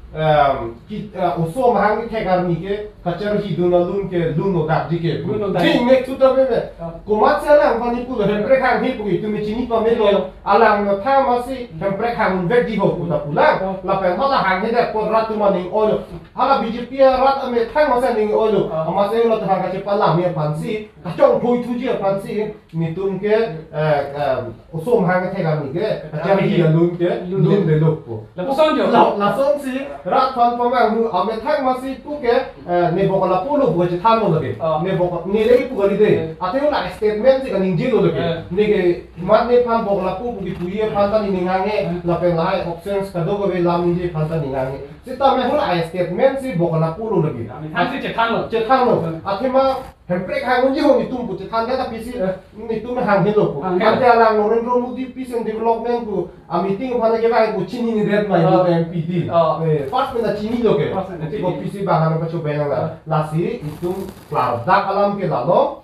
em, ki, eh, oso amahang kethek arni ke kacharhidun alun ke lun-odakji ke. Lun-odak. Thik nek thu ta bebe. Ah. Komatsi alang aphan pulo Hemprek hanghe pu itum chini pamelo. Ah. Alang no thang amatsi Hemprek hang unvekji ho pu ta pulang. Ah. Lapen hala hanghedet apot rat atum aning oilo. Hala B J P arat amethang amatsi aning oilo. Ah. Amatsi lo thang kachepalam aphansi, kachongphoi thuji aphansi. Netum ke, eh, eh, oso amahang kethek arni ke, kacharhi alun ke, lun, lundelo po. Lapuson jo. La, lasonsi, rat aphan pamanghu, amethang amatsi pu ke, eh, ne bokla pulo pu chethanlo lake. Oh. Ne bok, ne le pu kali de. Eh. Athe hala statement si kaningjelo lake. Eh. Ne ke, mat nephan bokla pu pu kipuji aphan ta nening hanghe, eh, lapen lahai options kadokave lam ningje aphan ta nening hanghe. Sitame hala statement si bokla pulo lake. Amethang si chethanlo. Chethanlo. Eh. Athema Hemprek hang unji ho netum pu chethan ta pisi, eh, netum hanghe lo pu. Hanghe. Ante alang Narendra Modi peace and development pu a meeting aphan kevai pu chininedet mai, oh, pu M P di. Oh. Eh, first pen ta chinilo ke. First pen ta chinilo. Ko pisi bahana pacho benang la. Oh. Lasi itum klardak alam ke lalo,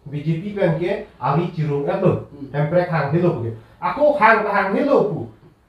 B J P pen ke ari chirung-etlo. Hmm. Hemprek hanghe lo pu ke. Ako hang hanghe lo pu.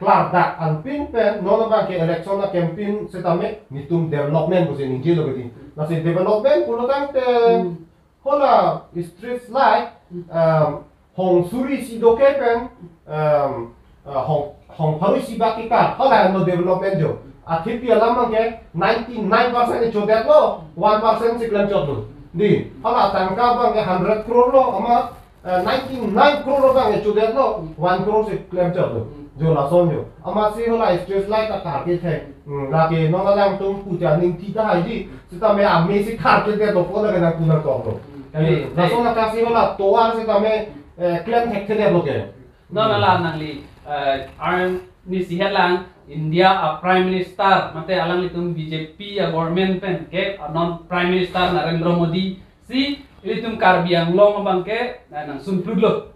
Klardak anpin pen, non abang ke election a campaign sitame netum development pusi ningjelo ke di. Lasi development pulotangte, hmm, hala street light, hmm, um, hong suri isi doke pen, um, uh, hong, hong pharo isi bak kekar, hala no development jo. Athe pi alam abang ke ninety-nine percent ichodetlo, one percent si klemchotlo. Di, hala tangka abang ke hundred crore lo, ama eh, ninety-nine crore abang ichodetlo, one crore si klemchotlo. Hmm. Jo lason jo. Amatsi hala street light ta kar kethek. Hmm, lake non alangtum pu ta ningthi tahai di. Sitame amei si kar kedetlo pu lake nangpu nangtoklo. Hmm. Eh, lason lake si hala tovar sitame, eh, klem thekthedetlo ke. Non, hmm, hala nangli, eh, arni si helang India a Prime Minister, mate alanglitum B J P a government pen ke, ah, non Prime Minister Narendra Modi si ilitum Karbi Anglong abang ke, eh, nangsunplutlo.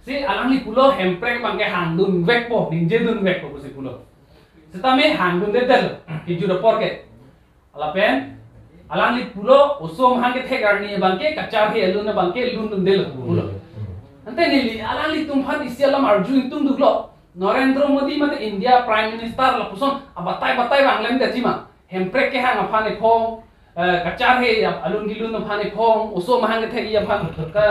Si alangli pulo Hemprek abang ke hangdunvekpo, ningjedunvekpo pusi pulo. Sitame hangdundedetlo, kejut apor ke. Lapen alangli pulo oso amahang kethek arni abang ke kacharhi alun abang ke lundundelo pulo. Ante neli alanglitum aphan isi alam arju ingtungduklo. Narendra Modi mate India Prime Minister lapuson abatai batai vanglemdetji ma. Hemprek kehang aphan ephong, eh, kacharhe alun gilun aphan ephong, oso mahang kethek aphan ke,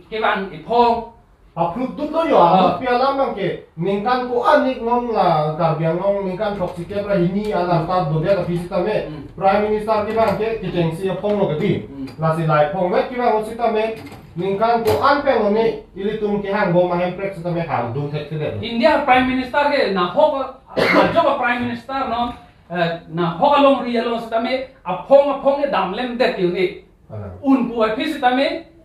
kevang ephong. Aphrutdunlo yo, ah, pi alam abangke, ningkan ko-an ik non la Karbi Anglong, ningkan throksi kep ra hini alam ta dodet aphi sitame. Hmm. Prime Minister kevang ke, kechengsi aphong lo kedi. Hmm. Lasi la ephong vet kevang sitame, ningkan ko-an pen lo ne, ilitum kehang bom ahemprek sitame hangdun thekthedet. India Prime Minister ke nahok, nahok a Prime Minister non, eh, nahok alongri along sitame, aphong aphong ke damlemdet yo ne. Alang. Un pu aphi sitame,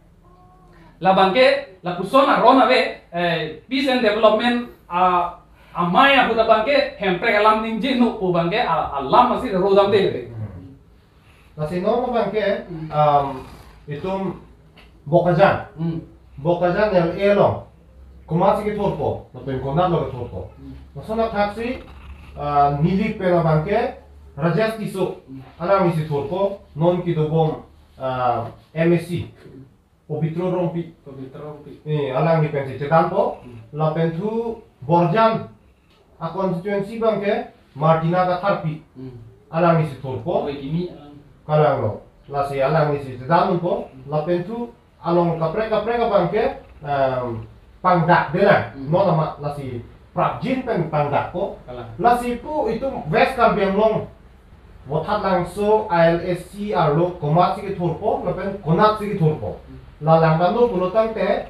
labangke, lapuson aron ave, eh, peace and development, ah, amei ahut abangke, hemprek alam ningje no pu abangke, ah, alam masi rodamde. Hmm. Lasi non abangke, hmm, um, itum Bokajan. Hmm. Bokajan L A along. Komatsi kethurpo, lapen konatlo kethurpo. Hmm. Lason athaksi, ah, Nilip pen abangke, Rajesh Tisso. Hmm. Alanglisi thurpo, non kedobom, ah, M A C. Hmm. Pobitro Rongpi. Pobitro Rongpi. Eh, alangli pensi chedampo. Hmm. Lapen thu Borjan a constituency abangke Martina Katharpi. Hmm. Alanglisi thurpo. Ove kimi alang. Kalanglo. Lasi alanglisi chedampo. Hmm. Lapen thu along kaprek kaprek abangke, em, pangdakdelang. Hmm. Non amat lasi prapjin pen pangdakpo. Kalang. Lasi pu itum West Karbi Anglong Vothatlangso I L S C arlo komatsi kethurpo, lapen konatsi kethurpo. Hmm. La langdamlo pulo tangte,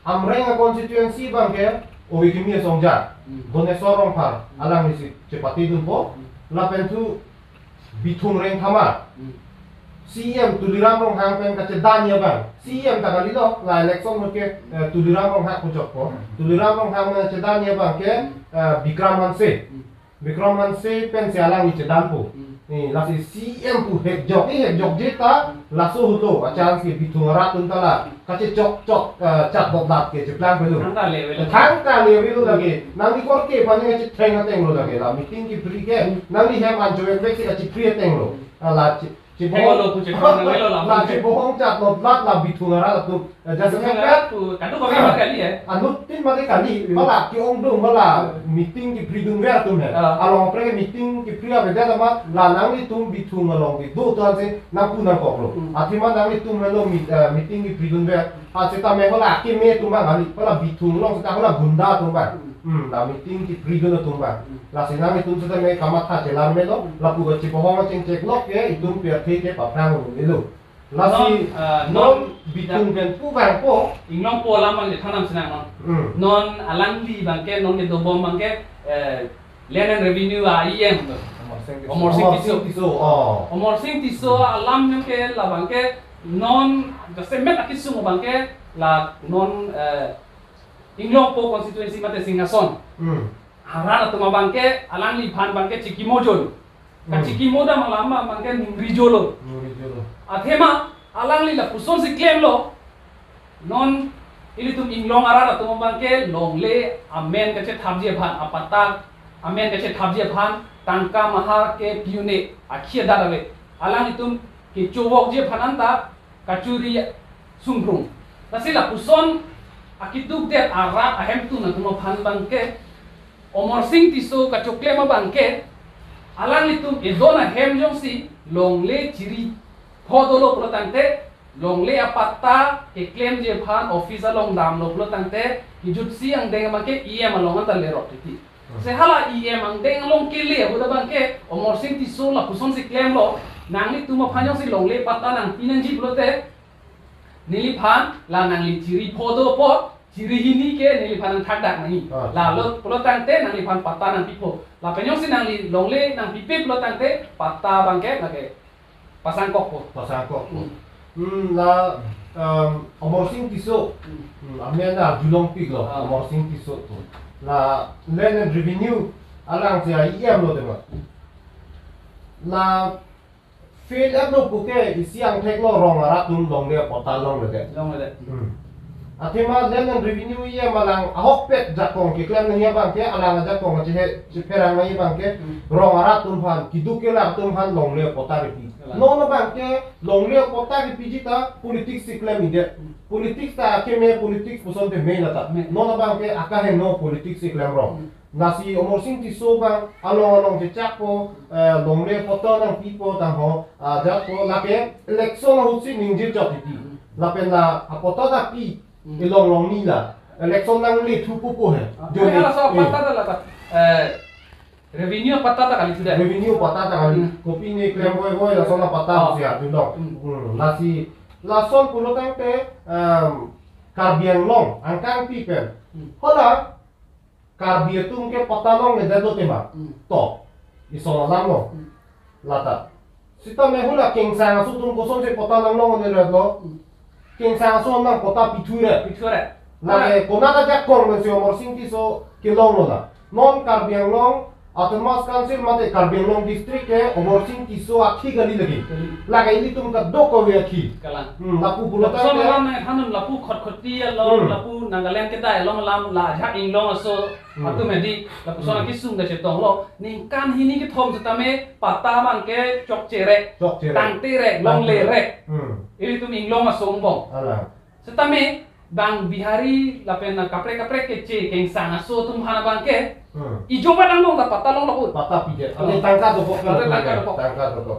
Amreng a constituency abangke, ove kimi asongja, hmm, Doneswar Rongphar, hmm, alanglisi chepatedunpo, hmm, lapen thu Bithung Rengthama, hmm, C E M Tuliram Ronghang pen kachedanji abang, C E M ta kalilo, la election ahut ke, eh, Tuliram Ronghang kujokpo, hmm, Tuliram Ronghang pen kachedanji abangke, hmm, eh, Bikram Hanse. Hmm. Bikram Hanse pensi alangli chedampo. Hmm. Eh, lasi C E M pu hekjok, eh, hekjokje ta, hmm, laso ahut lo, a chance ke Bithung arat atum ta la, kachechokchok, eh, chatbotlat ke cheplang pelo. Thangta le avelo. Thangta le avelo lake. Hmm. Nangli korte aphan nangchetheng ateng lo lake. La meeting kephri ke, hmm, nangli hem anchot vek si kachepri ateng lo. Hmm. Ah, la che-, Chebohong. Chebohong lo, pu chebohong lo, la, la, chebohong chatbotlat la Bithung arat atum. Eh, just Bithung arat pu, kadokave kali, eh. Anuttin mate kali, hmm, mala ke-ongdung, mala, hmm, meeting kephridunver atum he. Ah. Along apre meeting kephri avedet amat, la nanglitum Bithung along kedo atum si nangpu nangkoklo. Hmm. Athema nanglitum helo meet-, eh, meeting kephridunver. Ah, seta me hala keme atum abang kali, hala Bithung along seta hala gunda atum abang. Hmm. Hmm, la meeting kepridun atum abang. Hmm. Lasi nanglitum seta me kamatha chelang melo, hmm, lapu kachebohong chengchek lok ke, itum pirthe ke paphrang melo. Lasi non, ah, non, non Bithung pen pu abangpo. Inglongpo alam abang le thanam sinang non. Hmm. Non alangli abangke, non kedobom abangke, eh, Land and Revenue a E M. Amarsing Tisso. Amarsing Tisso. Amarsing Tisso, oh. Amarsing Tisso alam abangke, labangke, non, jasemet akesung abangke, la non, eh, Inglongpo constituency mate Singhason. Hmm. Arat atum abangke, alangliphan abangke chikimo jolo. Hmm. Kachikimo dam alam abangke ningri jolo. Ningri jolo. Athema, alangli lapusonsi klemlo. Non ilitum Inglong arat atum abangke longle amen kachethapji aphan, apatta amen kachethapji aphan, tangka mahar ke pi un-e, akhi adat ave. Alanglitum kechovokji aphan anta kachuri sungkrung. Lasi lapuson akeduk det arat ahemtun atum aphan abangke, Amarsing Tisso kachoklem abangke, alanglitum edon ahem jongsi longle chiri pho dolo pulo tangte, longle apatta keklemji aphan office along damlo pulo tangte, kejutsi angdeng abangke E M along anta lerok titi. Hmm. Se hala E M angdeng along kele ahut abangke, Amarsing Tisso lapusonsi klemlo, nanglitum aphan jongsi longle patta nangpi nangji pulote, neliphan la nangli chiri pho dopo, chiri hini ke neliphan nangthakdak nangji. Ah. Lalo pulo tangte nangliphan patta nangpipho. Lapen jongsi nangli longle nangpipe pulo tangte patta abangke lake pasangkokpo. Pasangkokpo. Hmm. Hmm, la, um, Amarsing Tisso. Hmm. Hmm, amen arjulongpiklo, ah, Amarsing Tisso pu. La Land and Revenue alangsi a E M lo dema. Hmm. La fail etlo puke isi angthek lo rong arat atum longle patta longledet. Longledet. Hmm. Athema Land and Revenue E M alang ahokpet jakong keklem nangji abangke, alang ajakong achehe chepherang nangji abangke, hmm, rong arat atum aphan, keduk kelak atum aphan longle patta ripi. Kalang. Non abang ke longle apatta kepiji ta politics si klem-idet. Hmm. Politics ta akeme politics puson te me na ta. Me. Non abang ke akaheno politics si klem rong. Hmm. Lasi Amarsing Tisso abang along along chechakpo, eh, longle apatta nangpipo tangho, ah, jatpo lake election ahut si ningje chot iti. Hmm. Lapen la apatta ta pi, Hmm. ilong long ni la. Election nangle thupo po he. Ah, Joni. Kaya laso eh. apatta ta la ta. Eh, Revenue apatta ta kali sudah. Revenue apatta ta kali. Hmm. Kopine klem voi voi lason apatta Oh. si arjulong. Hmm. Hmm. Lasi lason pulo tangte, em, Karbi Anglong angkangpi pen. Hmm. Hala Karbi atum ke patta longle detlo tema. Hmm. To. Ison alam lo. Hmm. Lata. Sitame hala Kengsang aso atum kosonsi patta nanglongle detlo. Hmm. Kengsang aso nang patta pithu re. Pithu re. Lake konat ajakong pensi Amarsing Tisso kelonglo la. Non Karbi Anglong Autonomous Council mate Karbi Anglong District ke Amarsing Tisso akhei kali lake. Kali. Lake ilitum kadokave akhei. Kalang. Hmm, lapu pulo Lapuson tangte. alam nangthan-un lapu Khatkhati along, Hmm. lapu Nagaland kedai along alam la ajak inglong aso Hmm. atum edi, lapuson Hmm. akesung ta chetonglo. Ningkan hini kethom setame patta abang ke chokche re. Chokche re. Tangte re, longle Tangte re. re. Hmm. Ilitum inglong aso angbong. Ala. Setame bang Bihari lapen kaprek kaprek keche Kengsang aso atum aphan abang ke. Hmm. Ijo padang dong ta patta longlo put. Patta pidet. Oh. Ane tangka dokok. Ane tangka dokok. Tangka dokok.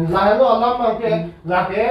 Lahelo alam abang ke, Hmm. lake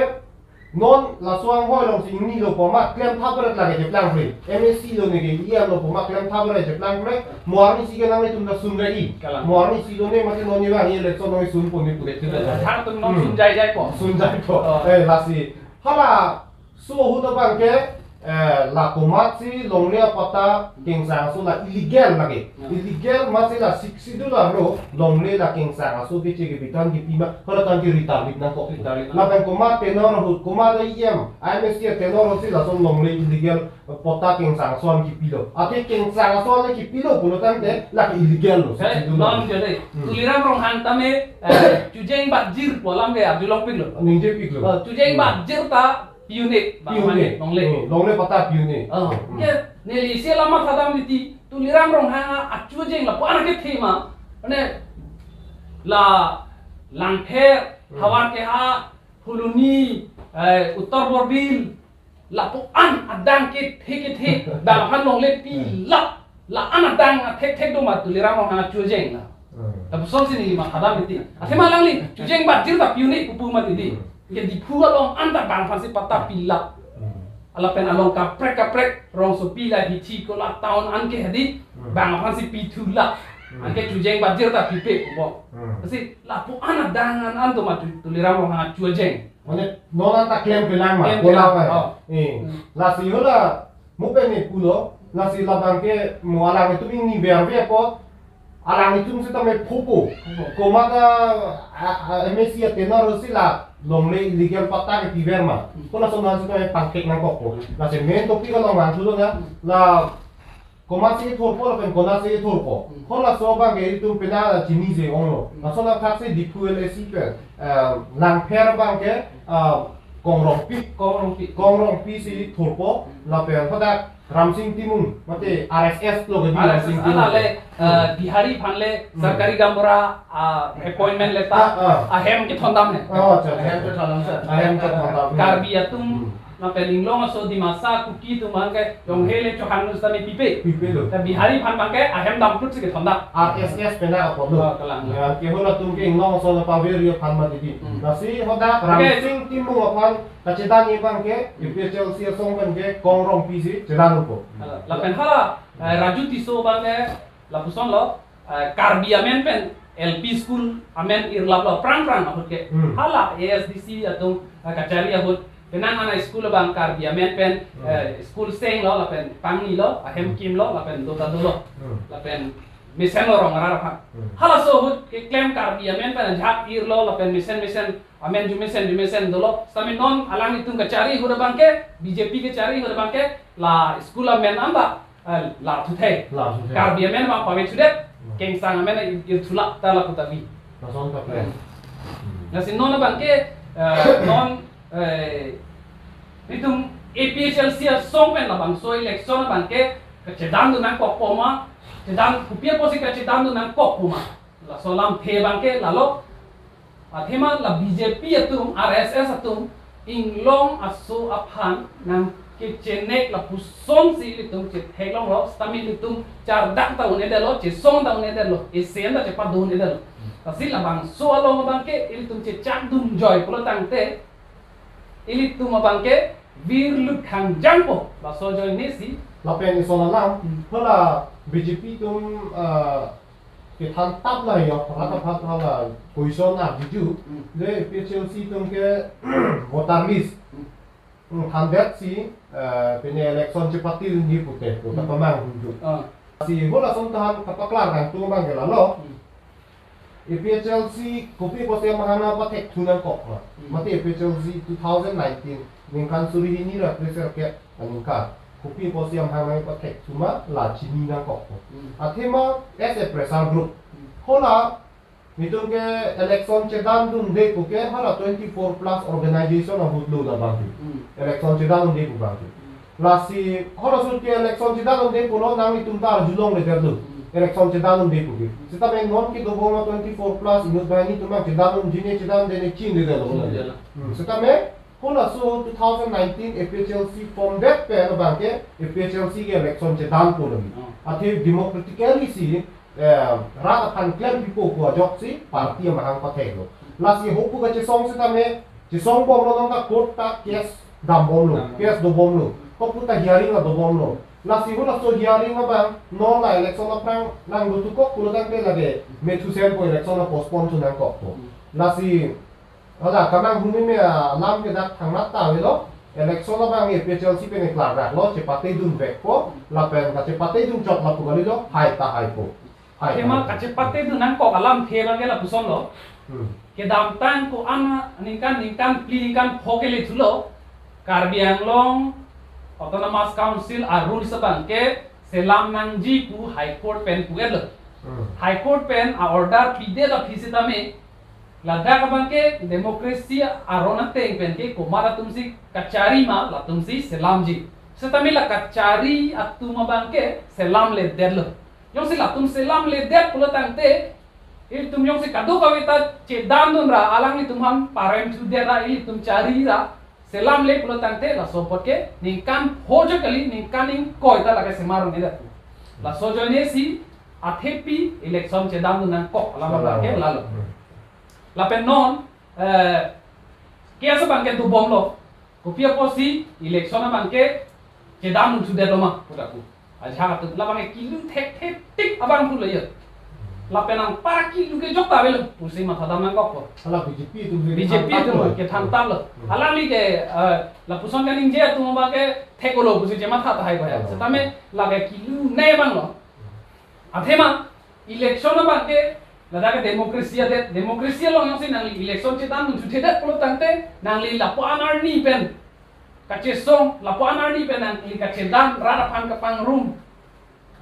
non laso anghoi alongsi ingnilo pu amat klem thapret lake cheplang pre. M A C lo neke E M lo pu amat klem thapret cheplang pre. Mo arni si ke nanglitum ta sun ra-i. Kalang. Mo arni si lo ne mate non ni bang election noi sunpo ni pudet. Kalang. Thang tum non Hmm. sun jai jaipo. Sun jaipo. Oh. Eh, lasi. Hala so ahut abang ke, eh, la komatsi longle apatta Kengsang aso la illegal lake. Ya. Illegal masi la Sixth Schedule arlo longle la Kengsang aso keche kebi than kipi ma, hala than ke retarded nangkok. Retarded nang. Lapen komat tenor ahut, komat E M, M A C tenor ahut si lason longle illegal patta Kengsang aso an kipilo. Athe Kengsang aso an kipilo pulo tangte lake illegal lo, Kali, Sixth Schedule non lo. jodai. Hmm. Tuliram Ronghang tame, eh, chujeng batjir pu alam ke arjulongpiklo. Ningjepiklo. Oh, chujeng Hmm. batjir ta pi-un-e, bang Pi-un-e. mane, longle. Hmm, longle patta pi-un-e. Oh, Hmm. ke, neli isi alam mathadam titi, Tuliram Ronghang achu ajeng lapu-an kethe ma, mane, la Langpher, Hmm. Havar Keha, Phuloni, eh, Uttar Borbil, lapu-an adang kethe kethe, bang aphan longle pi Hmm. lap, la-an adang thekthek do ma Tuliram Ronghang achu ajeng la. Hmm. Lapuson si neli mathadam titi. Athema alangli, chujeng batjir ta pi-un-e pu pu ma titi. Hmm. Ke Diphu along anta bang aphansi patta pi lap. Hmm. Lapen along kaprek kaprek rongsopi la hithi kola town an ke hedi Hmm. bang aphansi pithu lap. Hmm. Anke chujeng batjir ta pipe pupo. Hmm. Lasi lapu-an adang an an do ma Tu-, Tuliram Ronghang achu ajeng. Mane non anta klem kelang ma, Klem kolang kelang. ma. Oh. Eh. Hmm. Lasi hala mo pen ne pulo, lasi labang ke mo alanglitum ingni verve apot, alanglitum sitame phopo. Phopo. Komat a, a, a, M A C atenor si la longle illegal patta kepiver ma. Hmm. Ko lason an sitame pangthek nangkokpo. Lasi main topic along vangthulo na, Hmm. la komatsi ithurpo lapen konatsi ithurpo. Hmm. Ko laso abang ke itum penang chinine onglo. Hmm. Laso nangthaksi Diphu L A C pen, eh, Langpher abang ke, eh, Kong Rongpi. Kong Rongpi. Kong Rongpi si thurpo, Hmm. lapen hadak Ramsing Timung, mate R S S lo ke di R S S Ramsing Timung. ala le, eh, Hmm. Bihari aphan le, Hmm. sarkari gaonbura, ah, appointment le ta, Ah, ah. ahem kethondam he. Oh, acha, acha. Ahem kethondam, sir. Ahem kethondam. Karbi atum, Hmm. lapen inglong aso Dimasa, Kuki atum abang ke, jonghe le chohang nus tame pipe. Pipe lo. Ta Bihari aphan abang ke, ahem damklut si kethondam. R S S penang apotlo. Oh, kalang. Ya, ke hala atum ke inglong aso la paver yo aphan ma titi. Hmm. Lasi hadak Oke. Ramsing Timung aphan kachedan-i abang ke, Hmm. A P H L C asong pen ke Kong Rongpi si chedan-unpo. Hala, lapen hala, eh, Raju Tisso abang ke, lapuson lo, eh, Karbi amen pen L P school amen irlaplo prang prang ahut ke. Hmm. Hala A S D C atum, eh, kachari ahut, penang an a-school abang Karbi amen pen, Hmm. eh, school seng lo, lapen pangni lo, ahem Hmm. kim lo, lapen dota dolo. Hmm. Lapen mesen lo rong arat aphan. Hmm. Halaso ahut keklem Karbi amen pen ajahak irlo, lapen mesen mesen amen jumesen jumesen dolo. Sitame non alanglitum kachari ahut abang ke, B J P kachari ahut abang ke, la school amen anta, eh, la thuthei. La thuthei. Karbi amen abang pavek sudet, Hmm. Kengsang amen ir-, irthu lap ta lapu ta bi. Lason ta pen. Hmm. Hmm. Lasi non abang ke, eh, non, eh, itum A P H L C asong pen labangso election abang ke, kachedan dun nangkokpo ma, chedan kopi apotsi kachedan dun nangkokpo ma. Laso alamthe abang ke lalo, Athema la B J P atum, R S S atum, inglong aso aphan nangkechenek lapuson si ilitum chetheklonglo, sitame ilitum chardak ta un-edetlo, chesong ta un-edetlo, esen ta chepadun-edetlo. Lasi labangso along abangke ilitum chechakdun joi pulo tangte, ilitum abangke virlut khangjangpo, laso ajoine si. Lapen ison alam, Hmm. hala B J P atum, ah, kethan tap la yo, rat aphan hala question arju, Hmm. le A P H L C atum ke voter list. Hmm. Hmm, thandet si, eh, pine election chepatedunji pute, puta Hmm. pamangdunji. Ah. Si hala ason tahan kapaklar kangtung abangke lalo. Hmm. A P H L C kopi apotsi amahang nangpathek thu nangkok ma. Hmm. Mate A P H L C two thousand nineteen, ningkan suri hini ra three serkep aningkan. Kopi apotsi amahang nangpathek thu ma la chini nangkok. Hmm. Athema as a pressure group. Hmm. Hala, nelitum ke election chedandunde pu ke hala twenty-four plus organization ahut lo labang ke. Hmm. Election chedandunde pu abang ke. Hmm. Lasi hala aso ke election chedandunde pulo nanglitum ta arjulongledetlo. Hmm. Election chedandunde pu ke. Sitame non ke dobom twenty-four plus inut banghini atum chedandunji ne chedandunde ne chinidetlo. Chinidetlo. Hmm. Sitame hala aso two thousand nineteen A P H L C form det pen abangke A P H L C ke election chedanpo lagi. Oh. Athe democratically si, eh, rat aphan klempipo pu ajoksi party amahang patheklo. Lasi hopu kachesong sitame, chesongbomlo nang ta court ta case dambomlo, Dambom. case dobomlo. Hopu ta hearing ta dobomlo. Lasi hala aso hearing abang, non la election aphrang nangdotukok pulo tangte lake methusenpo, election apostpone thu nangkokpo. Hmm. Lasi hala kanang humi me alam ke dak thangnat ta avelo. Election abang A P H L C pen klardak lo, chepatedunvekpo, lapen kachepatedun chot lapu kalilo, hai ta haipo. Hai Athema ta haipo. kachepatedun nangkok alamthe abangke lapusonlo. Hmm. Kedamtang ko-an aningkan, ningkan phli ningkan pho kele thulo, Karbi Anglong Autonomous Council a-rules abangke selam nangji pu High Court pen pu-etlo. Hmm. High Court pen a-order pidet aphi sitame, ladak abangke democracy aron ateng pen ke komat atumsi kachari ma, latumsi selamji. Sitame la kachari atum abangke selamledetlo. Jongsi latum selamledet pulo tangte, itum jongsi kadokave ta chedandun ra, alanglitum aphan paremthudet ra, itum chari ra, selamle pulo tangte, laso apot ke ningkan pho jo kali, ningkan ingkoi ta lake semar un-edet. Laso ajoine si athepi election chedandun nangkok alam abangke lalo. Hmm. Lapen non, eh, case abangke dobomlo. Kopi apotsi election abangke chedandunthudetlo ma puta pu. Ajahak atum labangke kilu thekthetik abang pulo ya. Lapen nang para kilu kejok ta avelo pusi mathadam nangkokpo. Hala B J P atum B J P atum kethan tap lo. Hmm. Alangli ke, eh, lapuson kaningje atum abangke theklo pusi chematha tahai ko ya. Hmm. Sitame lake kilu ne abanglo. Athema election abangke ladak ke democracy adet, democracy along jongsi nangli election chedandunthudetdet pulo tangte, nangli lapu-an arni pen kachesong, lapu-an arni pen nangli kachedan, rat aphan kapangrum,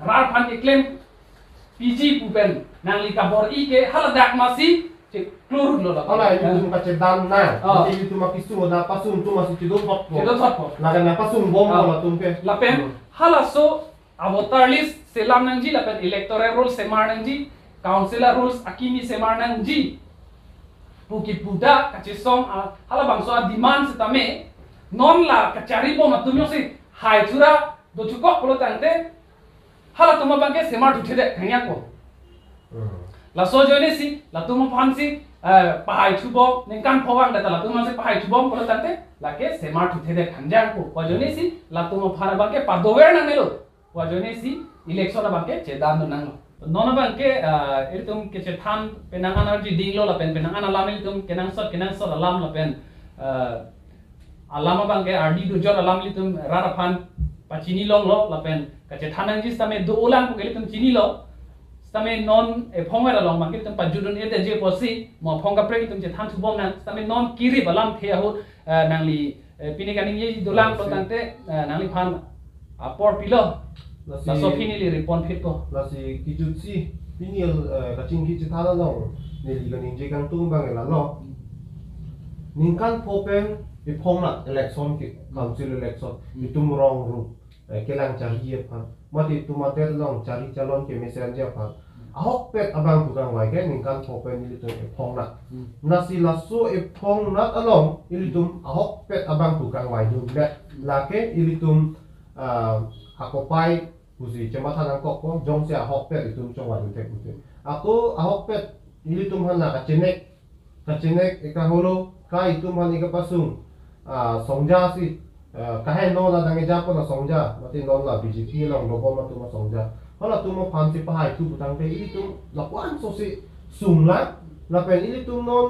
rat aphan keklempiji pu pen nangli kabor-i ke haladak masi cheklurutlo ladak. Hala, Hmm. itum kachedan na. Oh. Mate itum akesung, na pasung atum masi chedothotpo. Chedothotpo. Laga na pasungbompo Oh. latum ke. Lapen Hmm. halaso a-voter list selam nangji lapen electoral roll semar nangji, council a-rules akimi semar nangji pu kipu ta kachesong a, halabangso a-demand sitame, non la kacharibom atum jongsi hai thu ra dothukok pulo tangte, halatum abangke semarthuthedet khangjakpo. Hmm. Laso ajoine si, latum aphansi, eh, pahaithubom, ningkan pho vangdet ta latum aphansi pahaithubom pulo tangte, lake semarthuthedet khangjangpo. Pu ajoine si, latum aphan abangke padover nangnelo. Pu ajoine si, election abangke chedandun nanglo. Non abangke, eh, ilitum kechethan penang an arjudinglo lapen penang an alam ilitum kenangsot, kenangsot alam lapen, eh, alam abangke ardi dujot alam ilitum rat aphan pachini longlo lapen kachethan nangji sitame do-olang pu ke ilitum chinilo. Sitame non ephong along abangke ilitum pajutdun-edet je apotsi mo aphong kaprek ilitum chethanthubom nang. Sitame non kerip alamthe ahut, eh, nangli, eh, pine kaningje dolang Lasi pulo tangte, eh, nangliphan apor pilo. Lasi Laso aphi neli reponphitpo. Lasi kejutsi pini, eh, kachingki chethan along neli kaningje kangtung abang lalo. Ningkan pho pen ephong nat election ke, council election, Hmm. itum rong ru, eh, kelang charli aphan. Mate itum adet along charli chalon kemesenji aphan. ahokpet abangphu kangvai ke ningkan pho pen ilitum ephong nat. Hmm. Lasi laso ephong nat along ilitum ahokpet abangphu kangvai dundet. Lake ilitum, ah, akopai pusi chematha nangkokpo, jongsi ahokpet itum chongvai dun thek putin. Ako ahokpet ilitum aphan la kachenek, kachenek eka holo, ka itum aphan eka pasung, ah, songja si, ah, kahe non la dang eja pon asongja, mate non la B J P along dobom atum asongja. Halatum aphan si pahai thu putangte ilitum lapu-an so si sunglang, lapen ilitum non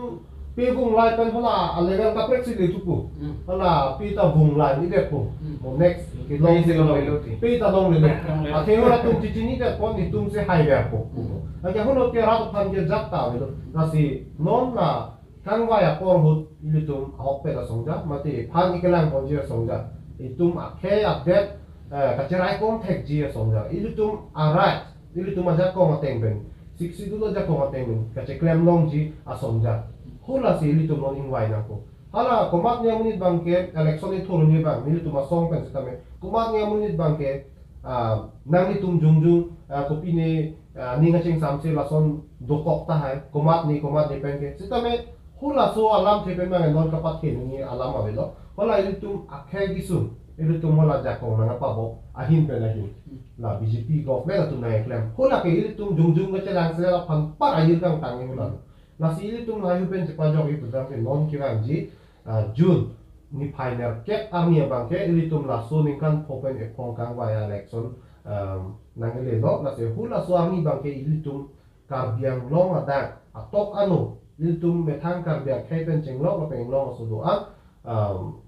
pe vunglai pen hala a level kaprek si le thupo. Hmm. Hala pe ta vunglai ni detpo. Hmm. Mo next ke long Pe si longle longle. Pe ta longle longle. Longle. Athe halatum chichini detpo, netum si hai verpo. Hmm. Lake holo ke rat aphan ke jak ta avelo. Lasi non la kangvai apor ahut ilitum ahokpet asongja, mate aphan ikelang ponji asongja. Itum akhei adet, eh, kacheraikom thekji asongja. Ilitum a-right, ilitum ajakong ateng pen, Sixth Schedule ajakong ateng pen kacheklem longji asongja. Hala si ilitum non ingvai nangpo. Hala komatne amonit abangke election ithurji abang, ilitum asong pen sitame. Komatne amonit abangke, ah, nanglitum jongjong, ah, kopine, ah, ning kachingsamse lason dokok tahai, komatne, komatne pen ke. Sitame halaso alamthe pen abang non kapathe nangji alam avelo. Hala ilitum akhei kesung, ilitum hala jakong nangpabok ahin pen ahin. La B J P government atum nangkeklem. Hala ke ilitum jongjong kachelangse aphan par ajir kangtang hala. Lasi ilitum lahei pen chepajokji putangte non kevangji, ah, June niphai nerkep arni abangke ilitum laso ningkan pho pen ephong kangvai election, um, nanglelo. Lasi halaso arni abangke ilitum Karbi Anglong adang atok ano, ilitum methang Karbi akhei pen chenglok lapen inglong aso do-an, um,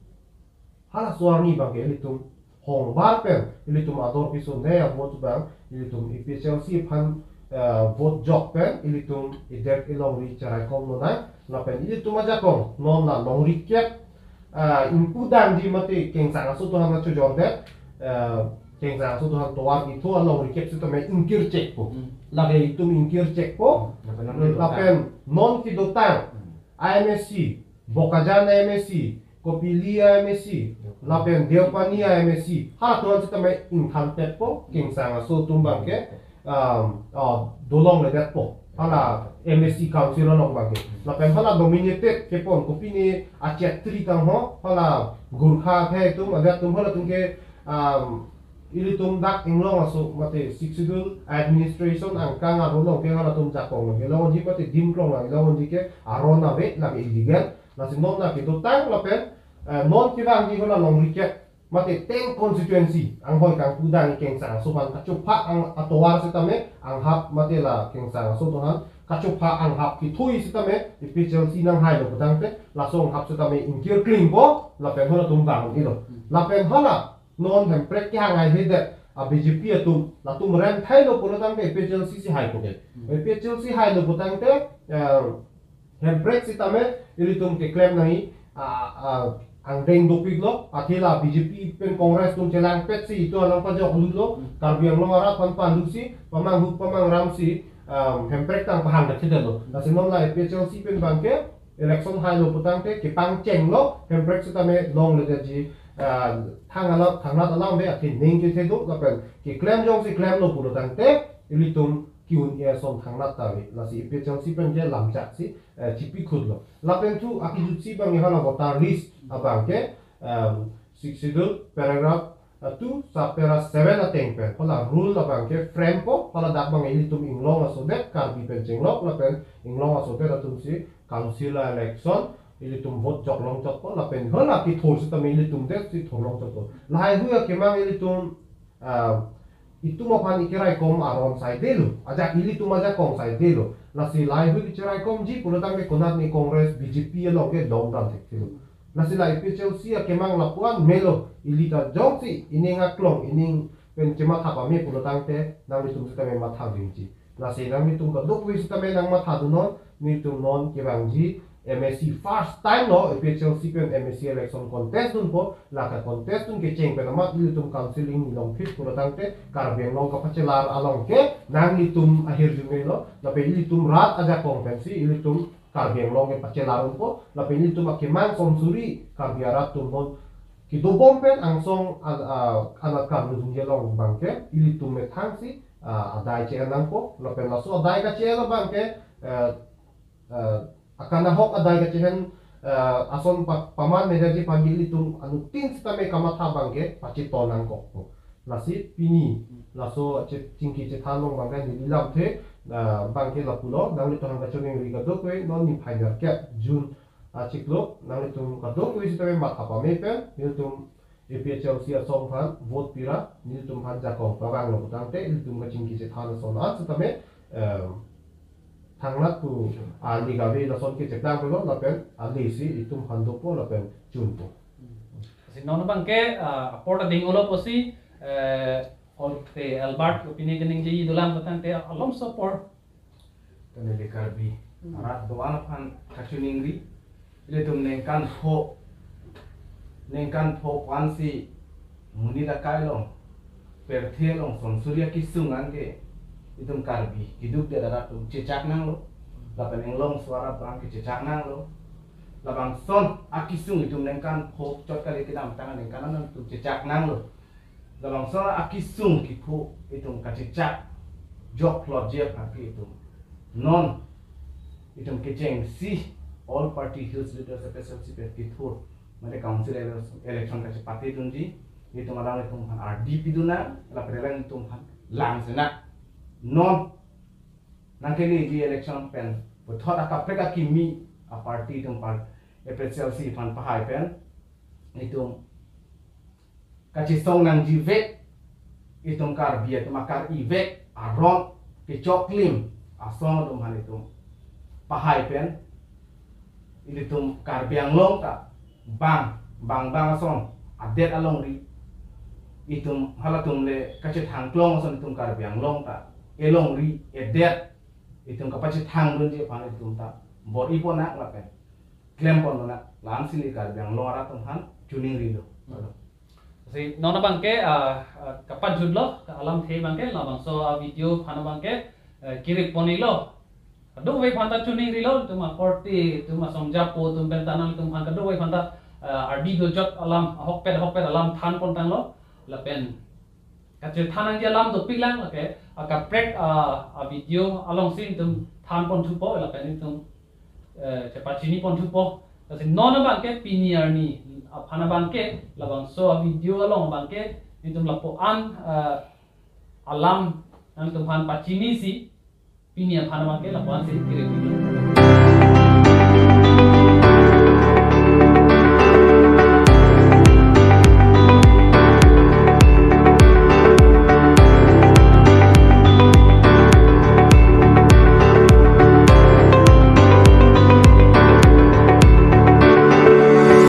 halaso arni abangke ilitum hongbar pen ilitum ador pisun dei avote abang, ilitum A P H L C aphan, eh, vote jok pen ilitum idet ilongri cheraikom lonang, lapen ilitum ajakong non la longri kep, eh, ingpu damji mate kengsang aso atum aphan chojordet, eh, kengsang aso atum aphan tovar ketho alongri kep sitame ingkir chekpo. Hmm. Lake itum ingkir chekpo. Hmm. Lapen non kedotang. Hmm. I M S C, Bokajan I M S C, Kopili I M S C, lapen Deopani I M S C, halatum aphan sitame ingthan petpo, kengsang aso atum abangke, um, uh, dolongledetpo, hala M S C council along abangke. Lapen hala dominated kepon, kopine achetri tangho, hala Gorkha akhei atum, adet atum, halatum ke, um, ilitum dak inglong aso mate Sixth Schedule administration angkang aron along ke halatum jakong along kelongji mate dim klong along kelongji ke aron ave, lake illegal. Lasi non la kedotang lapen, eh, non kevangji hala longri kep mate ten constituency anghoi kangpu dang kengsang aso aphan kachopha ang atovar sitame anghap mate la kengsang aso atum aphan kachopha anghap kethui sitame A P H L C nanghailo putangte laso anghap sitame ingkir klingpo lapen halatum vang-ilo. Lapen hala non Hemprek kehang haihedet a B J P atum, latum rem thailo pulotangte A P H L C si haipo ke. Hmm. A P H L C hailo putangte, eh, Hemprek sitame ilitum keklem nangji, ah, ah, angdeng dopiklo, athe la B J P pen Congress atum chelangpet si itum along pajoklulo, Hmm. Karbi Anglong arat aphan palu si, pamanghu pamangram si, um, Hemprek tang pahang dak thedetlo. Lasi non la A P H L C pen abangke, election hailo putangte kepangchenglo, Hemprek sitame longledetji, ah, thang alam, thangnat alam ave, athe ning kethe do, lapen keklem jongsi klemlo pulotangte ilitum ke-un-e ason thangnat ta ave. Lasi A P H L C pen ke lamchak si, eh, chipikhutlo. Lapen thu akejutsi abang hala voter list abangke, um, Sixth Schedule paragraph, ah, two, subpara seven ateng pen hala rule abangke framepo, hala dak abang ilitum inglong asodet Karbi pen chenglok lapen inglong asodet atum si council election ilitum vote jok longchotpo lapen hala kethur sitame ilitum det si thur longchotpo. Lahaihui akemang ilitum, ah, itum aphan ikeraikom aron saidelo, ajak ilitum ajakong saidelo. Lasi lahaihui icheraikomji pulotangte konatne Congress B J P along ke dongdam thekthelo. Lasi la A P H L C akemang lapu-an melo, ili ta jongsi ining aklong, ining pen chematha pame pulotangte nanglitum sitame matha vingji. Lasi nanglitum kadokave sitame nangmatha dunnon, nelitum non kevangji M A C first time lo, A P H L C pen M A C election contest dunpo, la ka-contest dun kecheng pen amat ilitum council inglong phit pulotangte Karbi Anglong kapachelar along ke nanglitum ahirjume lo, lapen ilitum rat ajakong pensi ilitum Karbi Anglong ke pachelar unpo, lapen ilitum akemang somsuri Karbi arat atum non kedobom pen angsong an, ah, anat karlu dunji along abangke ilitum methang si, ah, adai che-en nangpo, lapen laso adai kache-en abangke, eh, eh, akan ahok adai kache-en, eh, ason pa-, paman medaji pagi ilitum anuttin sitame kamatha abangke pacheton nangkokpo. Lasi pini laso che-, chingki chethan along abangke neli lamthe, eh, abangke lapulo, nanglitum aphan kachiningri kadokave, non niphai nerkep June achiklo, nanglitum kadokave sitame matha pame pen, nelitum A P H L C asong aphan vote pira, nelitum aphan jakong pavanglo putangte, nelitum kachingki chethan ason an sitame, em, thangnat pu ali kave lason ke cheklang pelo, lapen ali si itum aphan dopo, lapen chunpo. Si non abangke, ah, apor ta ding-olo pusi, eh, Holte Albert kopine keningje dolang putangte alomso apor. Tane le Karbi. Hmm. Arat do-an aphan kachiningri. Ilitum ningkan pho. Ningkan pho pu-an si monit akai along, pirthe along, sonsuri akesung anke itum Karbi keduk det arat atum chechak nanglo. Lapen inglongso arat abangke chechak nanglo. Labangson akesung itum ningkan pho chot kali kedamtang aningkan an atum chechak nanglo. Labangson akesung kepho itum kachechak jok plot jek aphi itum. Non itum kechengsi All Party Hills Leaders, A P H L C pen kethur mate council ele-, election kachepate dunji, itum alanglitum aphan ardi pidun nang, lapen alanglitum aphan lang sena. Non nangkeleji election pen puthot akaprek akimi a-party itum par-, A P H L C aphan pahai pen itum kachesong nangjivek, itum Karbi atum akar-ivek aron kechoklim asong atum aphan itum pahai pen, ilitum Karbi Anglong ta bang, bang bang ason adet alongri, itum halatum le kachethang klong ason itum Karbi Anglong ta elongri edet itum kapachethang dunji aphan itum ta bor-i pon nang lapen klem pon nang, la-an si le Karbi Anglong arat atum aphan chiningrilo. Si non abangke, ah, ah, kapat jutlo, alamthe abangke, labangso a-video aphan abangke, eh, kirip pon-ilo. Kadokave aphan ta chiningrilo, itum akorte, itum asong japo, itum pen ta nangtum aphan kadokave aphan ta, eh, ardi dojot alam, ahokpet, ahokpet alam than pon tanglo, lapen kachethan nangji alam dopik lang, lake, akaprek, ah, a-video alongsi itum than pon thupo, lapen itum, eh, chepachini pon thupo. Lasi non abangke pini arni aphan abangke, labangso a-video along abangke, itum lapu-an, eh, alam nangtum aphan pachinisi, pini aphan abangke lapu-an si kirip.